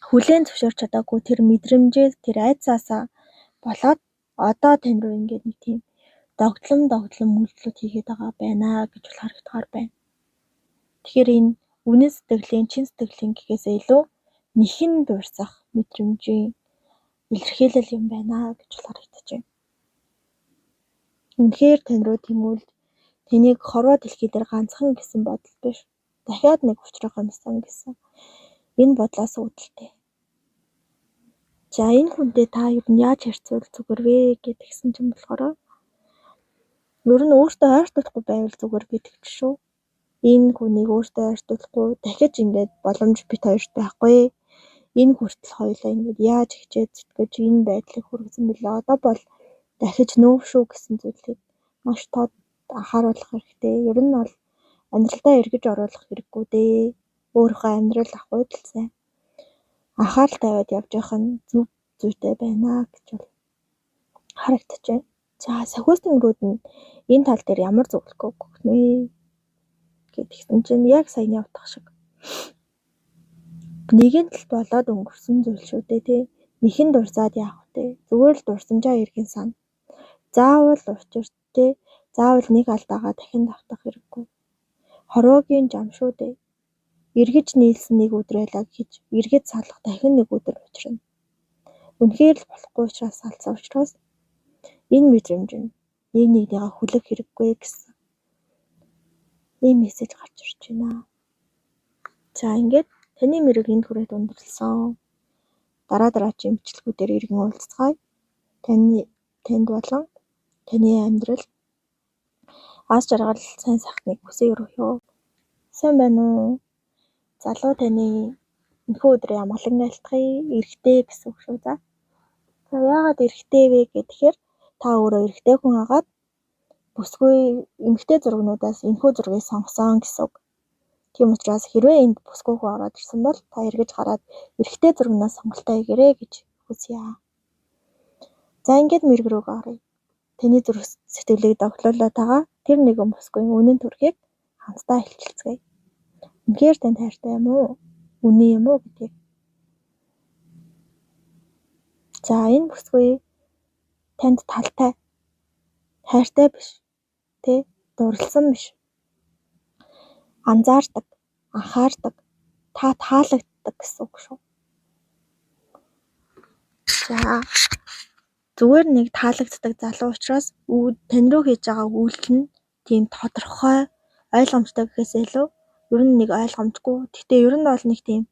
хүлээн зөвшөөрч чадаагүй тэр мэдрэмжээс, тэр айдсаасаа болоод одоо тань руу ингээд нэг тийм догдлон догдлон үйлдэлүүд хийгээд байгаа байна гэж бол харагдахаар байна. Тэгэхээр энэ үнэн сэтгэлийн, чин сэтгэлийн гэхээсээ илүү нэхэн дурсах мэдрэмжийн илэрхийлэл юм байна гэж бол харагдаж байна. Үнэхээр тань руу тэмүүлж таныг хорвоо дэлхий дээр ганцхан гэсэн бодол биш. Дахиад нэг учрах юмсан гэсэн энэ бодлоос үүдэлтэй. За, энэ хүнтэй та ер нь яаж харьцвал зүгээр вэ гэдгсэн чинь болохоор ер нь өөртөө ойртуулахгүй байвал зүгээр гэдэг ч шүү. Энэ хүнийг өөртөө ойртуулахгүй, дахиж ингээд боломж бит хоёрт байхгүй. Энэ хүртэл хоёулаа ингээд яаж хичээж зүтгэж энэ байдлыг хүргэсэн бэлээ. Одоо бол дахиж нөөв шүү гэсэн зүйлийг маш тод анхааруулах хэрэгтэй. Ер нь бол амьдралдаа эргэж оруулах хэрэггүй дээ. Өөрийнхөө амьдрал ах л сайн анхаарал тавиад явж явах нь зөв зүйтэй байна гэж бол харагдаж байна. За, сохиус тэнгэрүүд нь энэ тал дээр ямар зөвлөгөө өгөх нэ гэдгсэн чинь яг саяны утга шиг. Нэгэн тал болоод өнгөрсөн зүйл шүү дээ, тий. Нэхэн дурсаад яах вэ? Зүгээр л дурсамжаа эргэн сана. Заавал учирт, тий. Заавал нэг алдаагаа дахин давтах хэрэггүй. Хорвоогийн жам шүү дээ. Эргэж нийлсэн нэг өдөр байлаа гэж эргэж салах дахин нэг өдөр учрна. Үнэхээр л болохгүй учраас салсан учраас энэ мэдрэмж нь нэг нэгнийгээ хүлэх хэрэггүй гэсэн ийм мессеж гарч ирж байна. За, ингээд таны мэрэг энд хүрээд өндөрлөсөн. Дараа дараагийн бичлэгүүдээр эргэн уулзацгаая. Таны танд болон таны амьдрал аз жаргал, сайн сайхныг хүсье өрөөхөө. Сайн байна уу? Залуу, таны энэхүү өдрийн амгалан айлтгая. Эрэгтэй гэсэн үг шүү, за. За, яагаад эрэгтэй вэ гэхээр та өөрөө эрэгтэй хүн агаад бүсгүй эмэгтэй зургнуудаас энэхүү зургийг сонгосон гэсэн үг. Тийм учраас хэрвээ энд бүсгүй хүн ороод ирсэн бол та эргэж гараад эрэгтэй зургнаас сонголтоо хийгээрэй гэж хүсье. За, ингээд мэрэг рүүгээ оръё. Таны зүрх сэтгэлийг догтлуулаад байгаа тэр нэгэн бүсгүй үнэн төрхийг хамтдаа илчилцгээе. Үнэхээр танд хайртай юм уу? Үнэн юм уу гэдгийг. За, энэ бүсгүй танд талтай, хайртай биш, тэ, дурлсан биш. Анзаардаг, анхаардаг, та таалагддаг гэсэн үг шүү. За, зүгээр нэг таалагддаг залуу учраас тань руу хийж байгаа үйлдэл нь тийм тодорхой ойлгомжтой гэхээс илүү ер нь нэг ойлгомжгүй. Гэхдээ ер нь бол нэг тийм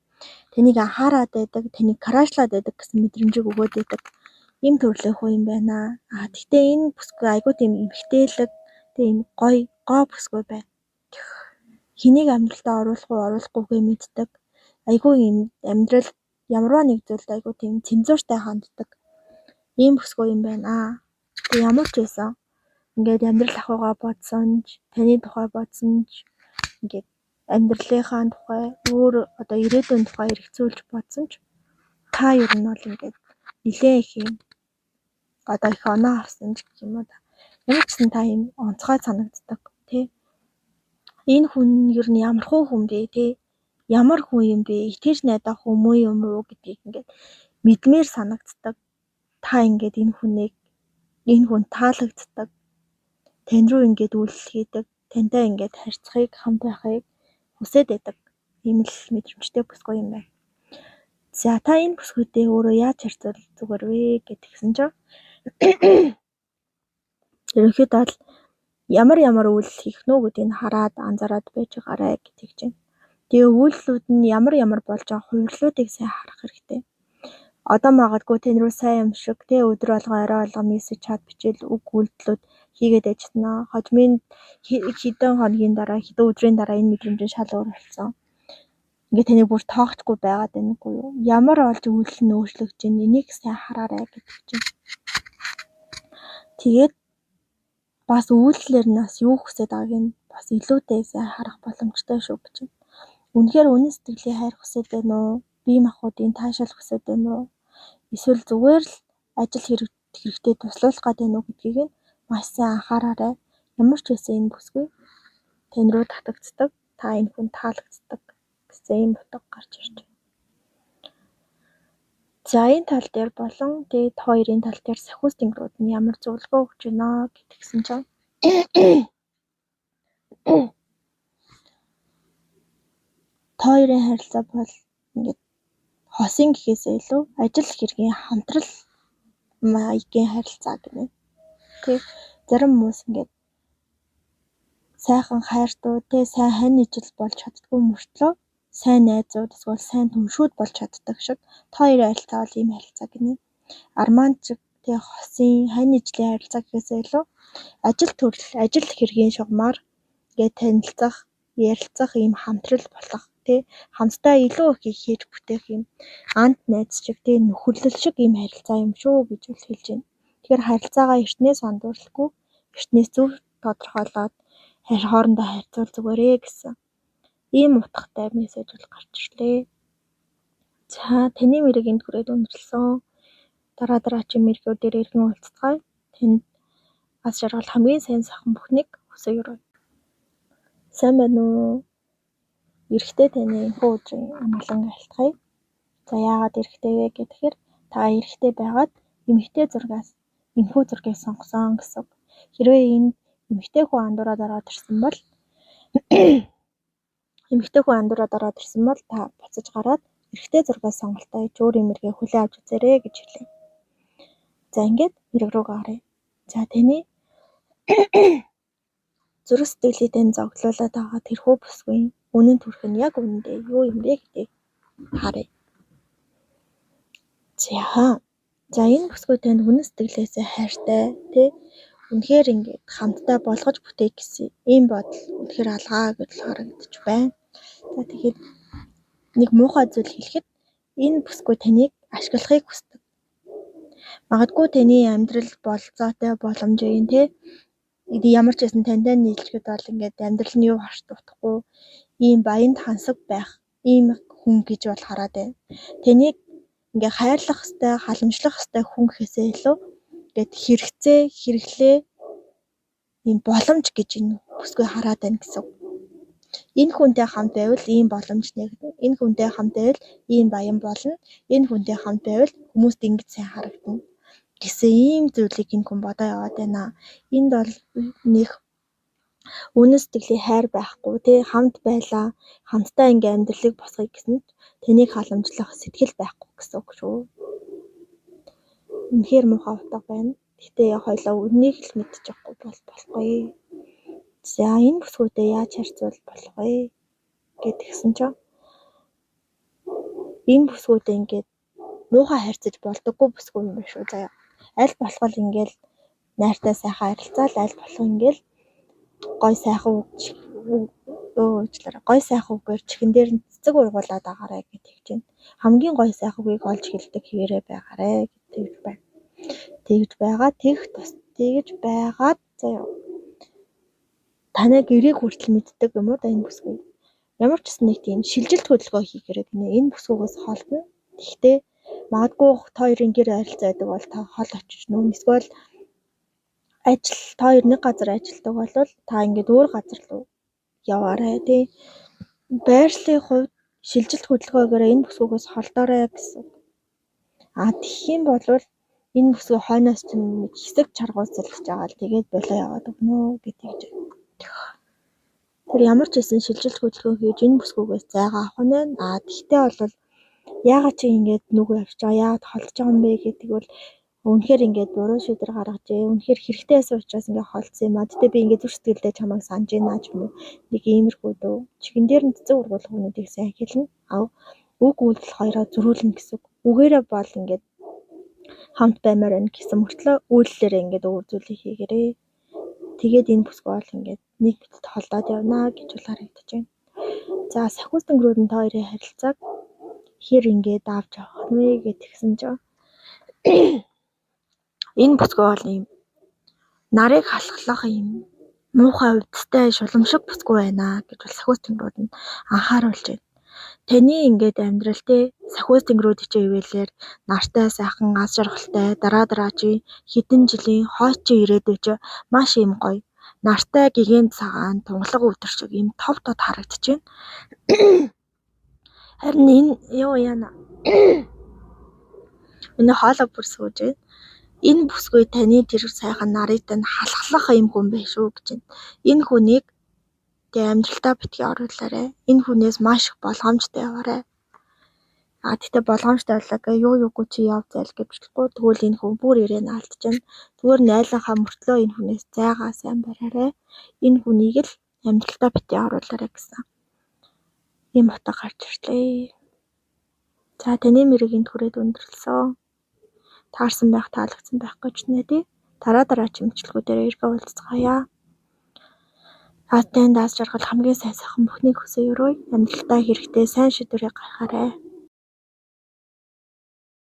таныг анхаарад байдаг, таныг crush лаад байдаг гэсэн мэдрэмжийг өгөөд байдаг ийм төрлийн хүн юм байна. А тэгтээ энэ бүсгүй айгүй тийм эмэгтэйлэг, тийм гоё гоо бүсгүй байна. Хэнийг амьдралдаа оруулах уу, оруулахгүйгээ мэддэг. Айгүй юм амьдрал ямарваа нэг зүйлд айгүй тийм цензуртай ханддаг. Ийм бүсгүй юм байна. Тэг ямар ч байсан ингээд амьдрал ахуйгаа бодсон ч, таны тухай бодсон ч, ингээд амьдралынхаа тухай, өөр одоо ирээдүйн тухай эргэцүүлж бодсон ч та ер нь бол ингээд нилээн их юм одоо их оноо авсан ч гэх юм уу да. Ямар ч гэсэн та ийм онцгой санагддаг, тий. Энэ хүн ер нь ямархуу хүн бэ, тий? Ямар хүн юм бэ? Итгэж найдах хүн муу юм уу гэдгийг ингээд мэдмээр санагддаг. Та ингээд энэ хүнийг, энэ хүн таалагддаг. Тань руу ингээд үйлдэл хийдэг. Тантай ингээд харьцахыг, хамт байхыг хүсээд байдаг. Ийм л мэдрэмжтэй бүсгүй юм байна. За та энэ бүсгүйтэй өөрөө яаж харьцвал зүгээр вэ гэдгсэн чинь ерөнхийдөө л ямар ямар үйлдэл хийх нүү гэдгийг хараад анзаараад байж байгаарэ гэдэг чинь. Тэгээ үйлдэлүүд нь ямар ямар болж байгаа хувирлуудыг сайн харах хэрэгтэй. Одоо магадгүй тань руу сайн юм шиг тэ өдөр болгон орой болгон мессеж чат бичээл үг үйлдэлүүд хийгээд ажиллана. Хожмын хэдэн хоногийн дараа хэдэн өдрийн дараа энэ мэдрэмж нь шал өөр болсон. Ингээд таныг бүр тоохчгүй байгаад байна үгүй юу? Ямар олж үйлдэл нь өөрчлөгдөж байна энийг сайн хараарай гэдэг чинь. Тэгээд бас үйлдэлээр нь бас юу хүсэж байгааг нь бас илүүтэй сайн харах боломжтой шүү гэж байна. Үнэхээр үнэн сэтгэлийн хайр хүсэж байна уу? Бие махбодын таашаал хүсэж байна уу? Эсвэл зүгээр л ажил хэрэгтэй туслуулах гээд байна уу гэдгийг нь маш сайн анхаараарай. Ямар ч байсан энэ бүсгүй тань руу татагддаг, та энэ хүн таалагддаг гэсэн ийм утга гарч ирж байна. За энэ тал дээр болон тэгээд хоёрын тал дээр сахиус тэнгэрүүд нь ямар зөвлөгөө өгч байна гэдгсэн чинь та хоёрын харилцаа бол ингээд хосын гэхээсээ илүү ажил хэргийн хамтрал маягийн харилцаа гинэ. Тэг зарим хүмүүс ингээд сайхан хайртуу тэ сайн хань ижил болж чаддгүй мөртлөө сайн найзууд эсвэл сайн түншүүд болж чаддаг шиг та хоёрын харилцаа бол ийм харилцаа гинэ. Арманд шиг тэ хосын хань ижлийн харилцаа гэхээсээ илүү ажил төрөл, ажил хэргийн шугамар ингээд танилцах, ярилцах ийм хамтрал болох тий хамтдаа илүү их хийж бүтээх юм ант найз шиг тий нөхөрлөл шиг ийм харилцаа юм шүү гэж бол хэлж байна. Тэгэхээр харилцаагаа эртнээс андуурлахгүй эртнээс зөв тодорхойлоод хоорондоо харьцуул зүгээрээ гэсэн ийм утгатай мессеж бол гарч ирлээ. За таны мэрэг энд хүрээд өндөрлөсөн. Дараа дараагийн мэрэгүүдээр эргэн уулзцгаая. Танд аз жаргал хамгийн сайн сайхан бүхнийг хүсэж өрөөе. Сайн байна уу? Эрэгтэй таны энэхүү өдрийн амгалан айлтгая. За яагаад эрэгтэй вэ гэхээр та эрэгтэй байгаад эмэгтэй зургаас энэхүү зургийг сонгосон гэсэн үг. Хэрвээ энд эмэгтэй хүн андуураад ороод ирсэн бол эмэгтэй хүн андуураад ороод ирсэн бол та буцаж гараад эрэгтэй зургаас сонголтоо хийж өөр эмэргээ хүлээн авч үзээрэй гэж хэлье. За ингээд мэрэг рүү гаръя. За таны зүрх сэтгэлийг тань зовглуулад байгаа тэрхүү бүсгүй үнэн төрх нь яг үнэндээ юу юм бэ гэдгийг харъя. За энэ бүсгүй танд үнэн сэтгэлээсээ хайртай тий үнэхээр ингээд хамтдаа болгож бүтээх гэсэн ийм бодол үнэхээр алгаа гэж харагдаж байна. За тэгэхээр нэг муухай зүйл хэлэхэд энэ бүсгүй таныг ашиглахыг хүсдэг. Магадгүй таны амьдрал болцоотой боломжийн тий ямар ч байсан тантай нийлчихэд бол ингээд амьдрал нь юу харт утахгүй ийм баян тансаг байх ийм хүн гэж бол хараад байна. Таныг ингээ хайрлах хэвээр, халамжлах хэвээр хүн гэхээсээ илүү ингээд хэрэгцээ, хэрэглээ ийм боломж гэж энэ бүсгүй хараад байна гэсэн үг. Энэ хүнтэй хамт байвал ийм боломж нэгдэнэ. Энэ хүнтэй хамт байвал ийм баян болно. Энэ хүнтэй хамт байвал хүмүүст ингэж сайн харагдана гэсэн ийм зүйлийг энэ хүн бодоо яваад байна. Энд бол нэг үнэн сэтгэлийн хайр байхгүй тий хамт байлаа хамтдаа ингээ амьдралыг босгоё гэсэн ч таныг халамжлах сэтгэл байхгүй гэсэн үг шүү. Үнэхээр муухай утга байна. Гэхдээ хоёлаа үннийг л мэдчихгүй бол болохгүй. За энэ бүсгүйтэй яаж харьцуул болох вэ гэдгсэн чинь энэ бүсгүйтэй ингээд муухай харьцаж болдоггүй бүсгүй юм байна шүү заяа. Аль болох ингээл найртай сайхан харилцаал аль болох ингээл гой сайхан үг уучлаарай. Гой сайхан үгээр чихэн дээр нь цэцэг ургуулад агаарай гэж хэлж байна. Хамгийн гой сайхан үгийг олж хэлдэг хэвээрээ байгаарэ гэж тэгж байна. Тэгж байгаа тэгэх тус тэгж байгаад заяа. Танай гэрээг хүртэл мэддэг юм уу да энэ бүсгүй. Ямар ч гэсэн нэг тийм шилжилт хөдөлгөөн хийгээрэй гинэ. Энэ бүсгүйгээс холдоно. Гэхдээ магадгүй та хоёрын гэр ойролцоо байдаг бол та хол очиж нүүн эсвэл ажил та хоёр нэг газар ажилладаг бол та ингээд өөр газар руу яваарай тий. Байрлалын хувьд шилжилт хөдөлгөөгөөр энэ бүсгүйгээс холдоорой гэсэн. А тэгэх юм бол энэ бүсгүй хойноос чинь нэг хэсэг чаргууцалж байгаа л тэгээд болоо яваад өгнө гэдгийг. Тэр ямар ч байсан шилжилт хөдөлгөөн хийж энэ бүсгүйгээс зайгаа авах нь байна. А тэгтээ бол Яагаад чи ингээд нүгөө авчиж байгаа, яагаад холдож байгаа юм бэ гэдэг бол үнэхээр ингээд буруу шийдвэр гаргажээ. Үнэхээр хэрэгтэй байсан учраас ингээд холдсон юм а. Гэтэ би ингээд зүрх сэтгэлдээ чамайг санаж байна ч юм уу. Нэг иймэрхүү дөө. Чихэн дээр нь цэцэн ургуулах хүмүүдийг сайн хэлнэ. А үг үйлдэл хоёроо зөрүүлнэ гэсэн үг. Үгээрээ бол ингээд хамт баймаар байна гэсэн мөртлөө үйлдэлээрээ ингээд өөр зүйлийг хийгээрэй. Тэгээд энэ бүсгүй бол ингээд нэг битэд холдоод явна гэж бол харагдаж байна. За сахиус тэнгэрүүд нь та хоёрын харилцааг хэр ингээд авч явах вэ гэдгсэн чинь энэ бүсгүй бол ийм нарыг халахлах ийм муухай увдистай шулам шиг бүсгүй байна гэж бол сахиус тэнгэрүүд нь анхааруулж байна. Таны ингээд амьдрал те сахиус тэнгэрүүд хичээвэлээр нартай сайхан аз жаргалтай дараа дараачийн хэдэн жилийн хойчийн ирээдүй чи маш ийм гоё нартай гэгээн цагаан тунгалаг өдөр шиг ийм тов тод харагдаж байна. Харин энэ юу яана миний хоолой бүр сууж байна. Энэ бүсгүй таны тэр сайхан нарыг тань халахлах юм хүн байх шүү гэж байна. Энэ хүнийг тэг амьдралтаа битгий оруулаарай. Энэ хүнээс маш их болгоомжтой яваарай. А тэгтээ болгоомжтой байлаа гэ юу юугүй чи яв зайл гэж болохгүй. Тэгвэл энэ хүн бүр ирээ наалдчихна. Зүгээр найланхаа мөртлөө энэ хүнээс зайгаа сайн бариарай. Энэ хүнийг л амьдралтаа битгий оруулаарай гэсэн ийм утга гарч ирлээ. За таны мэрэг энд хүрээд өндөрлөсөн. Таарсан байх, таалагдсан байх гэж найдаа. Дараа дараагийн бичлэгүүдээр эргээ уулзцаая. Та танд аз жаргал хамгийн сайн сайхан бүхнийг хүсье өрөөе. Амьдралдаа хэрэгтэй сайн шийдвэрийг гаргаарай.